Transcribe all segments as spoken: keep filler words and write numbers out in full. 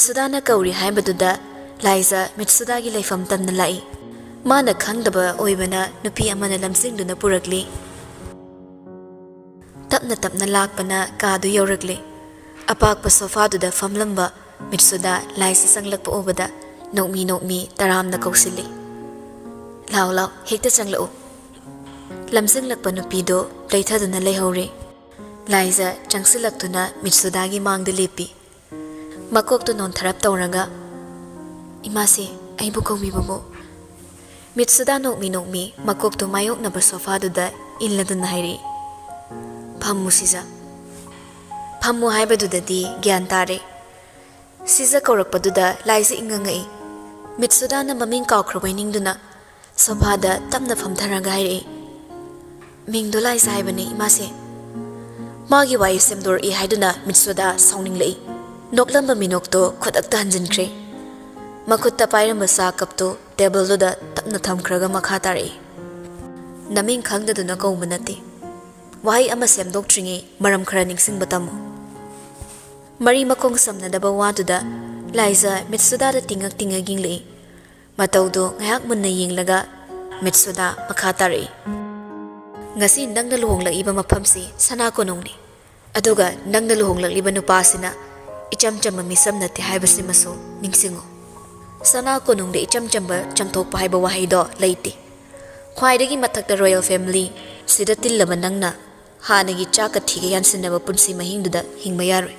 ꯁꯨꯗꯥꯅ ꯀꯧꯔꯤ ꯍꯥꯏꯕꯗꯨꯗ ꯂꯥꯏꯖꯥ ꯃꯤꯠꯁꯨꯗꯥꯒꯤ ꯂꯩꯐꯝ ꯇꯝꯅ ꯂꯥꯛꯏ꯫ ꯃꯥꯅ ꯈꯪꯗꯕ ꯑꯣꯏꯕꯅ ꯅꯨꯄꯤ ꯑꯃꯅ ꯂꯝꯖꯤꯡꯗꯨꯅ ꯄꯨꯔꯛꯂꯤ꯫ ꯇꯞꯅ ꯇꯞꯅ ꯂꯥꯛꯄꯅ ꯀꯥꯗꯨ ꯌꯧꯔꯛꯂꯤ꯫ ꯑꯄꯥꯛꯄ ꯁꯣꯐꯥꯗꯨꯗ ꯐꯝꯂꯝꯕ ꯃꯤꯠꯁꯨꯗꯥ ꯂꯥꯏꯖꯥ ꯆꯪꯂꯛꯄ ꯎꯕꯗ ꯅꯣꯛꯃꯤ ꯅꯣꯛꯃꯤ ꯇꯔꯥꯝꯅ ꯀꯧꯁꯤꯜꯂꯤ꯫ "ꯂꯥꯎ ꯂꯥꯎ, ꯍꯦꯛꯇ ꯆꯪꯂꯛꯎ꯫" ꯂꯝꯖꯤꯡꯂꯛꯄ ꯅꯨꯄꯤꯗꯨ ꯂꯩꯊꯗꯨꯅ ꯂꯩꯍꯧꯔꯦ꯫ ꯂꯥꯏꯖꯥ ꯆꯪꯁꯤꯜꯂꯛꯇꯨꯅ ꯃꯤꯠꯁꯨꯗꯥꯒꯤ ꯃꯥꯡꯗ ꯂꯦꯞꯄꯤ꯫ ꯃꯀꯣꯛꯇꯨ ꯅꯣꯟꯊꯔꯞ ꯇꯧꯔꯒ, "ꯏꯃꯥꯁꯦ, ꯑꯩꯕꯨ ꯀꯧꯕꯤꯕꯕꯨ?" ꯃꯤꯠꯁꯨꯗꯥ ꯅꯣꯛꯃꯤ ꯅꯣꯛꯃꯤ ꯃꯀꯣꯛꯇꯨ ꯃꯥꯌꯣꯛꯅꯕ ꯁꯣꯐꯥꯗꯨꯗ ꯏꯜꯂꯗꯨꯅ ꯍꯥꯏꯔꯛꯏ꯫ "ꯐꯝꯃꯨ ꯁꯤꯖꯥ꯫" ꯐꯝꯃꯨ ꯍꯥꯏꯕꯗꯨꯗꯗꯤ ꯒ꯭ꯌꯥꯟ ꯇꯥꯔꯦ꯫ ꯁꯤꯖꯥ ꯀꯧꯔꯛꯄꯗꯨꯗ ꯂꯥꯏꯖꯥ ꯏꯪꯉꯪꯉꯛꯏ꯫ ꯃꯤꯠꯁꯨꯗꯥꯅ ꯃꯃꯤꯡ ꯀꯥꯎꯈ꯭ꯔꯕꯣꯏ ꯅꯤꯡꯗꯨꯅ ꯁꯣꯐꯥꯗ ꯇꯞꯅ ꯐꯝꯊꯔꯒ ꯍꯥꯏꯔꯛꯏ, "ꯃꯤꯡꯗꯣ ꯂꯥꯏꯖꯥ ꯍꯥꯏꯕꯅꯤ, ꯏꯃꯥꯁꯦ꯫" ꯃꯥꯒꯤ ꯋꯥꯍꯩ ꯁꯦꯝꯗꯣꯔꯛꯏ ꯍꯥꯏꯗꯨꯅ ꯃꯤꯠꯁꯨꯗꯥ ꯁꯥꯎꯅꯤꯡꯂꯛꯏ꯫ ꯅꯣꯛꯂꯝꯕ ꯃꯤꯅꯣꯛꯇꯣ ꯈꯨꯗꯛꯇ ꯍꯟꯖꯤꯟꯈ꯭ꯔꯦ꯫ ꯃꯈꯨꯠꯇ ꯄꯥꯏꯔꯝꯕ ꯆꯥ ꯀꯞꯇꯨ ꯇꯦꯕꯜꯗꯨꯗ ꯇꯞꯅ ꯊꯝꯈ꯭ꯔꯒ ꯃꯈꯥ ꯇꯥꯔꯛꯏ, "ꯅꯃꯤꯡ ꯈꯪꯗꯗꯨꯅ ꯀꯧꯕ ꯅꯠꯇꯦ꯫ ꯋꯥꯍꯩ ꯑꯃ ꯁꯦꯝꯗꯣꯛꯇ꯭ꯔꯤꯉꯩ ꯃꯔꯝ ꯈꯔ ꯅꯤꯡꯁꯤꯡꯕ ꯇꯝꯃꯨ꯫" ꯃꯔꯤ ꯃꯈꯣꯡ ꯁꯝꯅꯗꯕ ꯋꯥꯗꯨꯗ ꯂꯥꯏꯖꯥ ꯃꯤꯠꯁꯨꯗꯥꯗ ꯇꯤꯡꯉꯛ ꯇꯤꯡꯉꯛ ꯌꯦꯡꯂꯛꯏ꯫ ꯃꯇꯧꯗꯨ ꯉꯥꯏꯍꯥꯛ ꯃꯨꯟꯅ ꯌꯦꯡꯂꯒ ꯃꯤꯠꯁꯨꯗꯥ ꯃꯈꯥ ꯇꯥꯔꯛꯏ, "ꯉꯁꯤ ꯅꯪꯅ ꯂꯨꯍꯣꯡꯂꯛꯏꯕ ꯃꯐꯝꯁꯤ ꯁꯅꯥ ꯀꯣꯅꯨꯡꯅꯤ꯫ ꯑꯗꯨꯒ ꯅꯪꯅ ꯂꯨꯍꯣꯡꯂꯛꯂꯤꯕ ꯅꯨꯄꯥꯁꯤꯅ ꯏꯆꯝ ꯆꯝꯕ ꯃꯤꯁꯝ ꯅꯠꯇꯦ ꯍꯥꯏꯕꯁꯤꯃꯁꯨ ꯅꯤꯡꯁꯤꯡꯉꯨ꯫ ꯁꯅꯥ ꯀꯣꯅꯨꯡꯗ ꯏꯆꯝ ꯆꯝꯕ ꯆꯝꯊꯣꯛꯄ ꯍꯥꯏꯕ ꯋꯥꯍꯩꯗꯣ ꯂꯩꯇꯦ꯫ ꯈ꯭ꯋꯥꯏꯗꯒꯤ ꯃꯊꯛꯇ royal family ꯁꯤꯗ ꯇꯤꯜꯂꯕ ꯅꯪꯅ ꯍꯥꯟꯅꯒꯤ ꯆꯥꯛꯀ ꯊꯤꯒ ꯌꯥꯟꯁꯤꯟꯅꯕ ꯄꯨꯟꯁꯤ ꯃꯍꯤꯡꯗꯨꯗ ꯍꯤꯡꯕ ꯌꯥꯔꯣꯏ꯫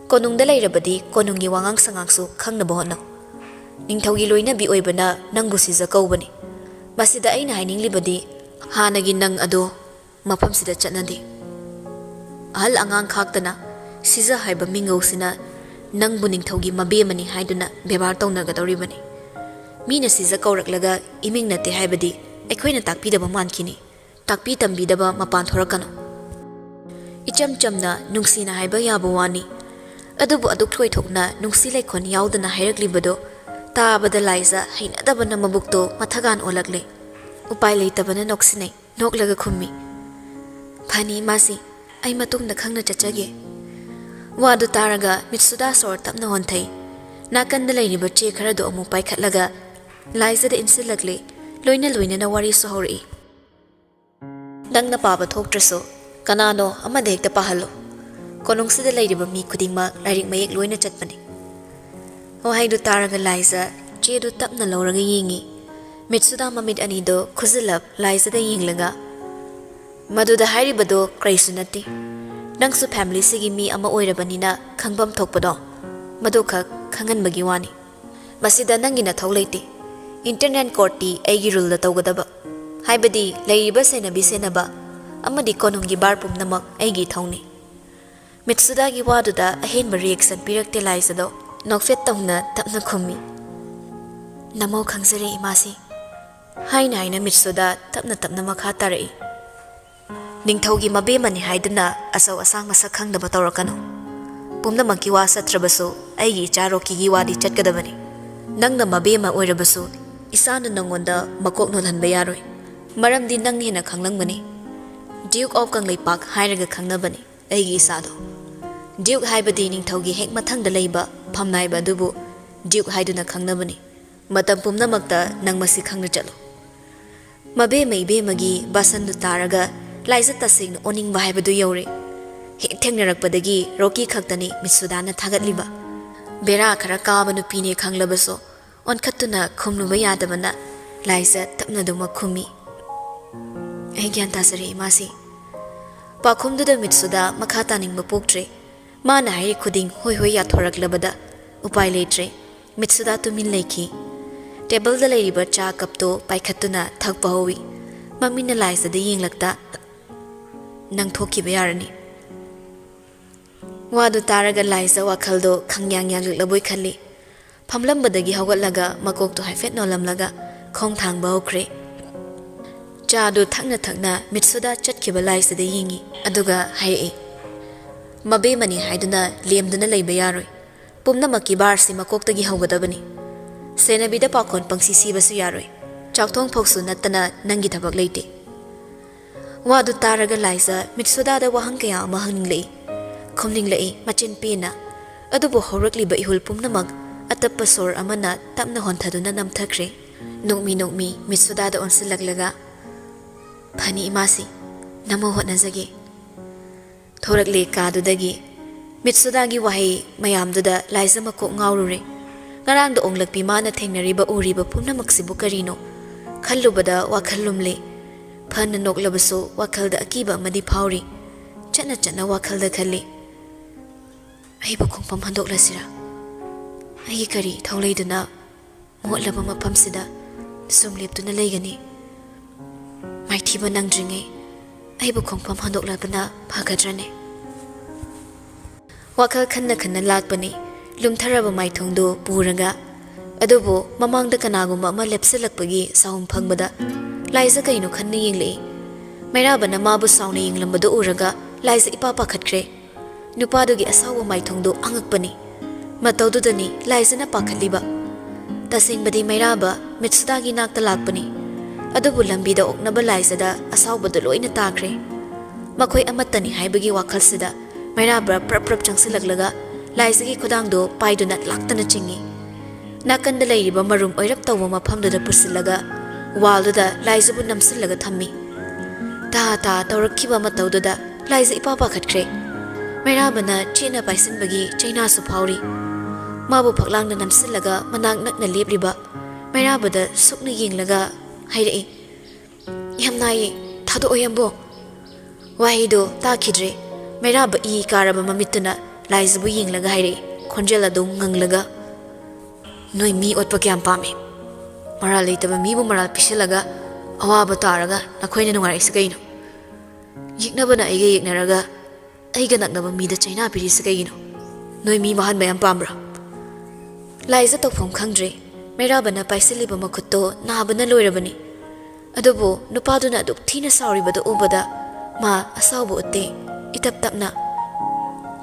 ꯀꯣꯅꯨꯡꯗ ꯂꯩꯔꯕꯗꯤ ꯀꯣꯅꯨꯡꯒꯤ ꯋꯥꯉꯥꯡ ꯁꯉꯥꯡꯁꯨ ꯈꯪꯅꯕ ꯍꯣꯠꯅꯧ꯫ ꯅꯤꯡꯊꯧꯒꯤ ꯂꯣꯏꯅꯕꯤ ꯑꯣꯏꯕꯅ ꯅꯪꯕꯨ ꯁꯤꯖꯥ ꯀꯧꯕꯅꯤ꯫ ꯃꯁꯤꯗ ꯑꯩꯅ ꯍꯥꯏꯅꯤꯡꯂꯤꯕꯗꯤ ꯍꯥꯟꯅꯒꯤ ꯅꯪ ꯑꯗꯨ ꯃꯐꯝꯁꯤꯗ ꯆꯠꯅꯗꯦ꯫ ꯑꯍꯜ ꯑꯉꯥꯡ ꯈꯥꯛꯇꯅ ꯁꯤꯖꯥ ꯍꯥꯏꯕ ꯃꯤꯡꯒꯧꯁꯤꯅ ꯅꯪꯕꯨ ꯅꯤꯡꯊꯧꯒꯤ ꯃꯕꯦꯝꯃꯅꯤ ꯍꯥꯏꯗꯨꯅ ꯕꯦꯕꯥꯔ ꯇꯧꯅꯒꯗꯧꯔꯤꯕꯅꯤ꯫ ꯃꯤꯅ ꯁꯤꯖꯥ ꯀꯧꯔꯛꯂꯒ ꯏꯃꯤꯡ ꯅꯠꯇꯦ ꯍꯥꯏꯕꯗꯤ ꯑꯩꯈꯣꯏꯅ ꯇꯥꯛꯄꯤꯗꯕ ꯃꯥꯟꯈꯤꯅꯤ꯫ ꯇꯥꯛꯄꯤ ꯇꯝꯕꯤꯗꯕ ꯃꯄꯥꯟ ꯊꯣꯔꯛꯀꯅꯨ꯫ ꯏꯆꯝ ꯆꯝꯅ ꯅꯨꯡꯁꯤꯅ ꯍꯥꯏꯕ ꯌꯥꯕ ꯋꯥꯅꯤ꯫ ꯑꯗꯨꯕꯨ ꯑꯗꯨꯛ ꯊꯣꯏꯊꯣꯛꯅ ꯅꯨꯡꯁꯤ ꯂꯩꯈꯣꯟ ꯌꯥꯎꯗꯅ ꯍꯥꯏꯔꯛꯂꯤꯕꯗꯨ ꯇꯥꯕꯗ ꯂꯥꯏꯖꯥ ꯍꯩꯅꯗꯕꯅ ꯃꯕꯨꯛꯇꯨ ꯃꯊꯒꯥꯟ ꯑꯣꯜꯂꯛꯂꯦ꯫ ꯎꯄꯥꯏ ꯂꯩꯇꯕꯅ ꯅꯣꯛꯁꯤꯟꯅꯩ꯫ ꯅꯣꯛꯂꯒ ꯈꯨꯝꯃꯤ, "ꯐꯅꯤ ꯏꯃꯥꯁꯤ, ꯑꯩ ꯃꯇꯨꯡꯗ ꯈꯪꯅ ꯆꯠꯆꯒꯦ꯫" ꯋꯥꯗꯨ ꯇꯥꯔꯒ ꯃꯤꯠꯁꯨꯗꯥ ꯁꯣꯔ ꯇꯞꯅ ꯍꯣꯟꯊꯩ꯫ ꯅꯥꯀꯟꯗ ꯂꯩꯔꯤꯕ ꯆꯦ ꯈꯔꯗꯨ ꯑꯃꯨꯛ ꯄꯥꯏꯈꯠꯂꯒ ꯂꯥꯏꯖꯗ ꯏꯟꯁꯤꯜꯂꯛꯂꯦ꯫ ꯂꯣꯏꯅ ꯂꯣꯏꯅꯅ ꯋꯥꯔꯤꯁꯨ ꯍꯧꯔꯛꯏ꯫ "ꯅꯪꯅ ꯄꯥꯕ ꯊꯣꯛꯇ꯭ꯔꯁꯨ ꯀꯅꯥꯅꯣ ꯑꯃꯗ ꯍꯦꯛꯇ ꯄꯥꯍꯜꯂꯨ꯫ ꯀꯣꯅꯨꯡꯁꯤꯗ ꯂꯩꯔꯤꯕ ꯃꯤ ꯈꯨꯗꯤꯡꯃꯛ ꯂꯥꯏꯔꯤꯛ ꯃꯌꯦꯛ ꯂꯣꯏꯅ ꯆꯠꯄꯅꯤ"꯫ ꯋꯥꯍꯩꯗꯨ ꯇꯥꯔꯒ ꯂꯥꯏꯖ ꯆꯦꯗꯨ ꯇꯞꯅ ꯂꯧꯔꯒ ꯌꯦꯡꯉꯤ꯫ ꯃꯤꯠꯁꯨꯗꯥ ꯃꯃꯤꯠ ꯑꯅꯤꯗꯨ ꯈꯨꯖꯤꯜꯂꯞ ꯂꯥꯏꯖꯗ ꯌꯦꯡꯂꯒ, "ꯃꯗꯨꯗ ꯍꯥꯏꯔꯤꯕꯗꯨ ꯀꯔꯤꯁꯨ ꯅꯠꯇꯦ꯫ ꯅꯪꯁꯨ ꯐꯦꯃꯤꯂꯤꯁꯤꯒꯤ ꯃꯤ ꯑꯃ ꯑꯣꯏꯔꯕꯅꯤꯅ ꯈꯪꯐꯝ ꯊꯣꯛꯄꯗꯣ, ꯃꯗꯨꯈꯛ ꯈꯪꯍꯟꯕꯒꯤ ꯋꯥꯅꯤ꯫ ꯃꯁꯤꯗ ꯅꯪꯒꯤ ꯅꯊꯧ ꯂꯩꯇꯦ꯫ ꯏꯟꯇꯔꯅꯦꯜ ꯀꯣꯔꯠꯇꯤ ꯑꯩꯒꯤ ꯔꯨꯜꯗ ꯇꯧꯒꯗꯕ, ꯍꯥꯏꯕꯗꯤ ꯂꯩꯔꯤꯕ ꯁꯦꯟꯅꯕꯤ ꯁꯦꯟꯅꯕ ꯑꯃꯗꯤ ꯀꯣꯅꯨꯡꯒꯤ ꯕꯥꯔ ꯄꯨꯝꯅꯃꯛ ꯑꯩꯒꯤ ꯏꯊꯧꯅꯤ"꯫ ꯃꯤꯠꯁꯨꯗꯥꯒꯤ ꯋꯥꯗꯨꯗ ꯑꯍꯦꯟꯕ ꯔꯤꯌꯦꯛꯁꯟ ꯄꯤꯔꯛꯇꯦ ꯂꯥꯏꯖꯗꯣ꯫ ꯅꯣꯛꯐꯦꯠ ꯇꯧꯅ ꯇꯞꯅ ꯈꯨꯝꯃꯤ꯫ "ꯅꯃꯧ ꯈꯪꯖꯔꯦ ꯏꯃꯥꯁꯤ"꯫ ꯍꯥꯏꯅ ꯍꯥꯏꯅ ꯃꯤꯠꯁꯨꯗꯥ ꯇꯞꯅ ꯇꯞꯅ ꯃꯈꯥ ꯇꯥꯔꯛꯏ꯫ "ꯅꯤꯡꯊꯧꯒꯤ ꯃꯕꯦꯝꯃꯅꯤ ꯍꯥꯏꯗꯨꯅ ꯑꯆꯧ ꯑꯁꯥꯡ ꯃꯁꯛ ꯈꯪꯗꯕ ꯇꯧꯔꯛꯀꯅꯨ꯫ ꯄꯨꯝꯅꯃꯛꯀꯤ ꯋꯥ ꯆꯠꯇ꯭ꯔꯕꯁꯨ ꯑꯩꯒꯤ ꯏꯆꯥ ꯔꯣꯀꯤꯒꯤ ꯋꯥꯗꯤ ꯆꯠꯀꯗꯕꯅꯤ꯫ ꯅꯪꯅ ꯃꯕꯦꯝꯃ ꯑꯣꯏꯔꯕꯁꯨ ꯏꯆꯥꯅ ꯅꯪꯉꯣꯟꯗ ꯃꯀꯣꯛ ꯅꯣꯜꯍꯟꯕ ꯌꯥꯔꯣꯏ꯫ ꯃꯔꯝꯗꯤ ꯅꯪꯅ ꯍꯦꯟꯅ ꯈꯪꯂꯝꯒꯅꯤ꯫ ꯗ꯭ꯌꯨꯛ ꯑꯣꯐ ꯀꯪꯂꯩꯄꯥꯛ ꯍꯥꯏꯔꯒ ꯈꯪꯅꯕꯅꯤ ꯑꯩꯒꯤ ꯏꯆꯥꯗꯣ꯫ ꯗ꯭ꯌꯨꯛ ꯍꯥꯏꯕꯗꯤ ꯅꯤꯡꯊꯧꯒꯤ ꯍꯦꯛ ꯃꯊꯪꯗ ꯂꯩꯕ ꯐꯝꯅꯥꯏꯕ ꯑꯗꯨꯕꯨ ꯗ꯭ꯌꯨꯛ ꯍꯥꯏꯗꯨꯅ ꯈꯪꯅꯕꯅꯤ꯫ ꯃꯇꯝ ꯄꯨꯝꯅꯃꯛꯇ ꯅꯪ ꯃꯁꯤ ꯈꯪꯅ ꯆꯠꯂꯨ"꯫ ꯃꯕꯦꯝꯃ ꯏꯕꯦꯝꯃꯒꯤ ꯕꯥꯁꯟꯗꯨ ꯇꯥꯔꯒ ꯂꯥꯏꯖ ꯇꯁꯦꯡꯅ ꯑꯣꯅꯤꯡꯕ ꯍꯥꯏꯕꯗꯨ ꯌꯧꯔꯦ꯫ ꯍꯦꯛ ꯊꯦꯡꯅꯔꯛꯄꯗꯒꯤ ꯔꯣꯀꯤ ꯈꯛꯇꯅꯤ ꯃꯤꯠꯁꯨꯗꯥꯅ ꯊꯥꯒꯠꯂꯤꯕ꯫ ꯕꯦꯔꯥ ꯈꯔ ꯀꯥꯕ ꯅꯨꯄꯤꯅꯦ ꯈꯪꯂꯕꯁꯨ ꯑꯣꯟꯈꯠꯇꯨꯅ ꯈꯨꯝꯂꯨꯕ ꯌꯥꯗꯕꯅ ꯂꯥꯏꯖ ꯇꯞꯅꯗꯨꯃꯛ ꯈꯨꯝꯃꯤ꯫ "ꯑꯩ ꯒ꯭ꯌꯥꯟ ꯇꯥꯖꯔꯦ ꯏꯃꯥꯁꯤ"꯫ ꯄꯥꯎꯈꯨꯝꯗꯨꯗ ꯃꯤꯠꯁꯨꯗꯥ ꯃꯈꯥ ꯇꯥꯅꯤꯡꯕ ꯄꯣꯛꯇ꯭ꯔꯦ꯫ ꯃꯥꯅ ꯍꯥꯏꯔꯤ ꯈꯨꯗꯤꯡ ꯍꯣꯏ ꯍꯣꯏ ꯌꯥꯊꯣꯔꯛꯂꯕꯗ ꯎꯄꯥꯏ ꯂꯩꯇ꯭ꯔꯦ꯫ ꯃꯤꯠꯁꯨꯗꯥ ꯇꯨꯃꯤꯟ ꯂꯩꯈꯤ꯫ ꯇꯦꯕꯜꯗ ꯂꯩꯔꯤꯕ ꯆꯥ ꯀꯞꯇꯨ ꯄꯥꯏꯈꯠꯇꯨꯅ ꯊꯛꯄ ꯍꯧꯏ꯫ ꯃꯃꯤꯠꯅ ꯂꯥꯏꯖꯗ ꯌꯦꯡꯂꯛꯇ, "ꯅꯪ ꯊꯣꯛꯈꯤꯕ ꯌꯥꯔꯅꯤ"꯫ ꯋꯥꯗꯨ ꯇꯥꯔꯒ ꯂꯥꯏꯖ ꯋꯥꯈꯜꯗꯣ ꯈꯪꯌꯥꯡ ꯌꯥꯡꯂꯛꯂꯕꯣꯏ ꯈꯜꯂꯤ꯫ ꯐꯝꯂꯝꯕꯗꯒꯤ ꯍꯧꯒꯠꯂꯒ ꯃꯀꯣꯛꯇꯨ ꯍꯥꯏꯐꯦꯠ ꯅꯣꯜꯂꯝꯂꯒ ꯈꯣꯡ ꯊꯥꯡꯕ ꯍꯧꯈ꯭ꯔꯦ꯫ ꯆꯥꯗꯨ ꯊꯛꯅ ꯊꯛꯅ ꯃꯤꯠꯁꯨꯗꯥ ꯆꯠꯈꯤꯕ ꯂꯥꯏꯖꯗ ꯌꯦꯡꯉꯤ꯫ ꯑꯗꯨꯒ ꯍꯥꯏꯔꯛꯏ, "ꯃꯕꯦꯝꯃꯅꯤ ꯍꯥꯏꯗꯨꯅ ꯂꯦꯝꯗꯨꯅ ꯂꯩꯕ ꯌꯥꯔꯣꯏ꯫ ꯄꯨꯝꯅꯃꯛꯀꯤ ꯕꯥꯔꯁꯤ ꯃꯀꯣꯛꯇꯒꯤ ꯍꯧꯒꯗꯕꯅꯤ꯫ ꯁꯦꯟꯅꯕꯤꯗ ꯄꯥꯈꯣꯟ ꯄꯪꯁꯤ ꯁꯤꯕꯁꯨ ꯌꯥꯔꯣꯏ꯫ ꯆꯥꯛꯊꯣꯡ ꯐꯥꯎꯁꯨ ꯅꯠꯇꯅ ꯅꯪꯒꯤ ꯊꯕꯛ ꯂꯩꯇꯦ"꯫ ꯋꯥꯗꯨ ꯇꯥꯔꯒ ꯂꯥꯏꯖ ꯃꯤꯠꯁꯨꯗꯥꯗ ꯋꯥꯍꯪ ꯀꯌꯥ ꯑꯃ ꯍꯪꯅꯤꯡꯂꯛꯏ꯫ ꯈꯨꯝꯅꯤꯡꯂꯛꯏ ꯃꯆꯤꯟ ꯄꯦꯟꯅ꯫ ꯑꯗꯨꯕꯨ ꯍꯧꯔꯛꯂꯤꯕ ꯏꯍꯨꯜ ꯄꯨꯝꯅꯃꯛ ꯑꯇꯞꯄ ꯁꯣꯔ ꯑꯃꯅ ꯇꯞꯅ ꯍꯣꯟꯊꯗꯨꯅ ꯅꯝꯊꯈ꯭ꯔꯦ꯫ ꯅꯣꯛꯃꯤ ꯅꯣꯛꯃꯤ ꯃꯤꯠꯁꯨꯗꯥꯗ ꯑꯣꯟꯁꯤꯜꯂꯛꯂꯒ, "ꯐꯅꯤ ꯏꯃꯥꯁꯤ, ꯅꯃꯣ ꯍꯣꯠꯅꯖꯒꯦ"꯫ ꯊꯣꯔꯛꯂꯦ ꯀꯥꯗꯨꯗꯒꯤ꯫ ꯃꯤꯠꯁꯨꯗꯥꯒꯤ ꯋꯥꯍꯩ ꯃꯌꯥꯝꯗꯨꯗ ꯂꯥꯏꯖ ꯃꯀꯣꯛ ꯉꯥꯎꯔꯨꯔꯦ꯫ ꯉꯔꯥꯡꯗ ꯑꯣꯡꯂꯛꯄꯤ ꯃꯥꯅ ꯊꯦꯡꯅꯔꯤꯕ ꯎꯔꯤꯕ ꯄꯨꯝꯅꯃꯛꯁꯤꯕꯨ ꯀꯔꯤꯅꯣ? ꯈꯜꯂꯨꯕꯗ ꯋꯥꯈꯜ ꯂꯨꯝꯂꯦ꯫ ꯐꯅ ꯅꯣꯛꯂꯕꯁꯨ ꯋꯥꯈꯜꯗ ꯑꯀꯤꯕ ꯑꯃꯗꯤ ꯐꯥꯎꯔꯤ꯫ ꯆꯠꯅ ꯆꯠꯅ ꯋꯥꯈꯜꯗ ꯈꯜꯂꯤ, "ꯑꯩꯕꯨ ꯈꯣꯡꯐꯝ ꯍꯟꯗꯣꯛꯂꯁꯤꯔꯥ? ꯑꯩꯒꯤ ꯀꯔꯤ ꯏꯊꯧ ꯂꯩꯗꯨꯅ ꯃꯣꯠꯂꯕ ꯃꯐꯝꯁꯤꯗ ꯁꯨꯝ ꯂꯦꯞꯇꯨꯅ ꯂꯩꯒꯅꯤ? ꯃꯥꯏꯊꯤꯕ ꯅꯪꯗ꯭ꯔꯤꯉꯩ ꯑꯩꯕꯨ ꯈꯣꯡꯐꯝ ꯍꯟꯗꯣꯛꯂꯕꯅ ꯐꯒꯗ꯭ꯔꯅꯦ?" ꯋꯥꯈꯜ ꯈꯟꯅ ꯈꯟꯅ ꯂꯥꯛꯄꯅꯤ, ꯂꯨꯝꯊꯔꯕ ꯃꯥꯏꯊꯣꯡꯗꯨ ꯄꯨꯔꯒ꯫ ꯑꯗꯨꯕꯨ ꯃꯃꯥꯡꯗ ꯀꯅꯥꯒꯨꯝꯕ ꯑꯃ ꯂꯦꯞꯁꯤꯜꯂꯛꯄꯒꯤ ꯁꯥꯍꯨꯝ ꯐꯪꯕꯗ ꯂꯥꯏꯖ ꯀꯩꯅꯣ ꯈꯟꯅ ꯌꯦꯡꯂꯛꯏ꯫ ꯃꯩꯔꯥꯕꯅ ꯃꯥꯕꯨ ꯁꯥꯎꯅ ꯌꯦꯡꯂꯝꯕꯗꯨ ꯎꯔꯒ ꯂꯥꯏꯖ ꯏꯄꯥ ꯄꯥꯈꯠꯈ꯭ꯔꯦ꯫ ꯅꯨꯄꯥꯗꯨꯒꯤ ꯑꯁꯥꯎꯕ ꯃꯥꯏꯊꯣꯡꯗꯨ ꯑꯉꯛꯄꯅꯤ꯫ ꯃꯇꯧꯗꯨꯗꯅꯤ ꯂꯥꯏꯖꯅ ꯄꯥꯈꯠꯂꯤꯕ꯫ ꯇꯁꯦꯡꯕꯗꯤ ꯃꯩꯔꯥꯕ ꯃꯤꯠꯁꯨꯗꯥꯒꯤ ꯅꯥꯛꯇ ꯂꯥꯛꯄꯅꯤ꯫ ꯑꯗꯨꯕꯨ ꯂꯝꯕꯤꯗ ꯑꯣꯛꯅꯕ ꯂꯥꯏꯖꯗ ꯑꯁꯥꯎꯕꯗꯨ ꯂꯣꯏꯅ ꯇꯥꯈ꯭ꯔꯦ꯫ ꯃꯈꯣꯏ ꯑꯃꯠꯇꯅꯤ ꯍꯥꯏꯕꯒꯤ ꯋꯥꯈꯜꯁꯤꯗ ꯃꯩꯔꯥꯕ ꯄ꯭ꯔꯞ ꯄ꯭ꯔꯞ ꯆꯪꯁꯤꯜꯂꯛꯂꯒ ꯂꯥꯏꯖꯒꯤ ꯈꯨꯗꯥꯡꯗꯨ ꯄꯥꯏꯗꯨꯅ ꯂꯥꯛꯇꯅ ꯆꯤꯡꯏ꯫ ꯅꯥꯀꯟꯗ ꯂꯩꯔꯤꯕ ꯃꯔꯨꯝ ꯑꯣꯏꯔꯞ ꯇꯧꯕ ꯃꯐꯝꯗꯨꯗ ꯄꯨꯁꯤꯜꯂꯒ ꯋꯥꯜꯗꯨꯗ ꯂꯥꯏꯖꯕꯨ ꯅꯝꯁꯤꯜꯂꯒ ꯊꯝꯃꯤ꯫ ꯇꯥ ꯇꯥ ꯇꯧꯔꯛꯈꯤꯕ ꯃꯇꯧꯗꯨꯗ ꯂꯥꯏꯖ ꯏꯄꯥ ꯄꯥꯈꯠꯈ꯭ꯔꯦ꯫ ꯃꯩꯔꯥꯕꯅ ꯆꯦꯠꯅ ꯄꯥꯏꯁꯤꯟꯕꯒꯤ ꯆꯩꯅꯥꯁꯨ ꯐꯥꯎꯔꯤ꯫ ꯃꯥꯕꯨ ꯐꯛꯂꯥꯡꯗ ꯅꯝꯁꯤꯜꯂꯒ ꯃꯅꯥꯛ ꯅꯛꯅ ꯂꯦꯞꯂꯤꯕ ꯃꯩꯔꯥꯕꯗ ꯁꯨꯛꯅ ꯌꯦꯡꯂꯒ ꯍꯥꯏꯔꯛꯏ, "ꯌꯥꯝ ꯅꯥꯏꯌꯦ, ꯊꯥꯗꯣꯛꯑꯣ ꯌꯥꯝꯕꯣ"꯫ ꯋꯥꯍꯩꯗꯣ ꯇꯥꯈꯤꯗ꯭ꯔꯦ꯫ ꯃꯩꯔꯥꯕ ꯏ ꯀꯥꯔꯕ ꯃꯃꯤꯠꯇꯨꯅ ꯂꯥꯏꯖꯕꯨ ꯌꯦꯡꯂꯒ ꯍꯥꯏꯔꯛꯏ, ꯈꯣꯟꯖꯦꯜ ꯑꯗꯨ ꯉꯪꯂꯒ, "ꯅꯣꯏ ꯃꯤ ꯑꯣꯠꯄ ꯀꯌꯥꯝ ꯄꯥꯝꯃꯤ? ꯃꯔꯥꯜ ꯂꯩꯇꯕ ꯃꯤꯕꯨ ꯃꯔꯥꯜ ꯄꯤꯁꯤꯜꯂꯒ ꯑꯋꯥꯕ ꯇꯥꯔꯒ ꯅꯈꯣꯏꯅ ꯅꯨꯡꯉꯥꯏꯔꯛꯏꯁꯤ ꯀꯩꯅꯣ? ꯌꯦꯛꯅꯕꯅ ꯑꯩꯒ ꯌꯦꯛꯅꯔꯒ ꯑꯩꯒ ꯅꯛꯅꯕ ꯃꯤꯗ ꯆꯩꯅꯥ ꯄꯤꯔꯤꯁꯤ ꯀꯩꯒꯤꯅꯣ? ꯅꯣꯏ ꯃꯤ ꯃꯥꯡꯍꯟꯕ ꯌꯥꯝ ꯄꯥꯝꯕ꯭ꯔꯥ?" ꯂꯥꯏꯖ ꯇꯧꯐꯝ ꯈꯪꯗ꯭ꯔꯦ꯫ ꯃꯩꯔꯥꯕꯅ ꯄꯥꯏꯁꯤꯜꯂꯤꯕ ꯃꯈꯨꯠꯇꯣ ꯅꯥꯕꯅ ꯂꯣꯏꯔꯕꯅꯤ꯫ ꯑꯗꯨꯕꯨ ꯅꯨꯄꯥꯗꯨꯅ ꯑꯗꯨꯛ ꯊꯤꯅ ꯁꯥꯎꯔꯤꯕꯗꯨ ꯎꯕꯗ ꯃꯥ ꯑꯁꯥꯎꯕ ꯎꯠꯇꯦ꯫ ꯏꯇꯞ ꯇꯞꯅ,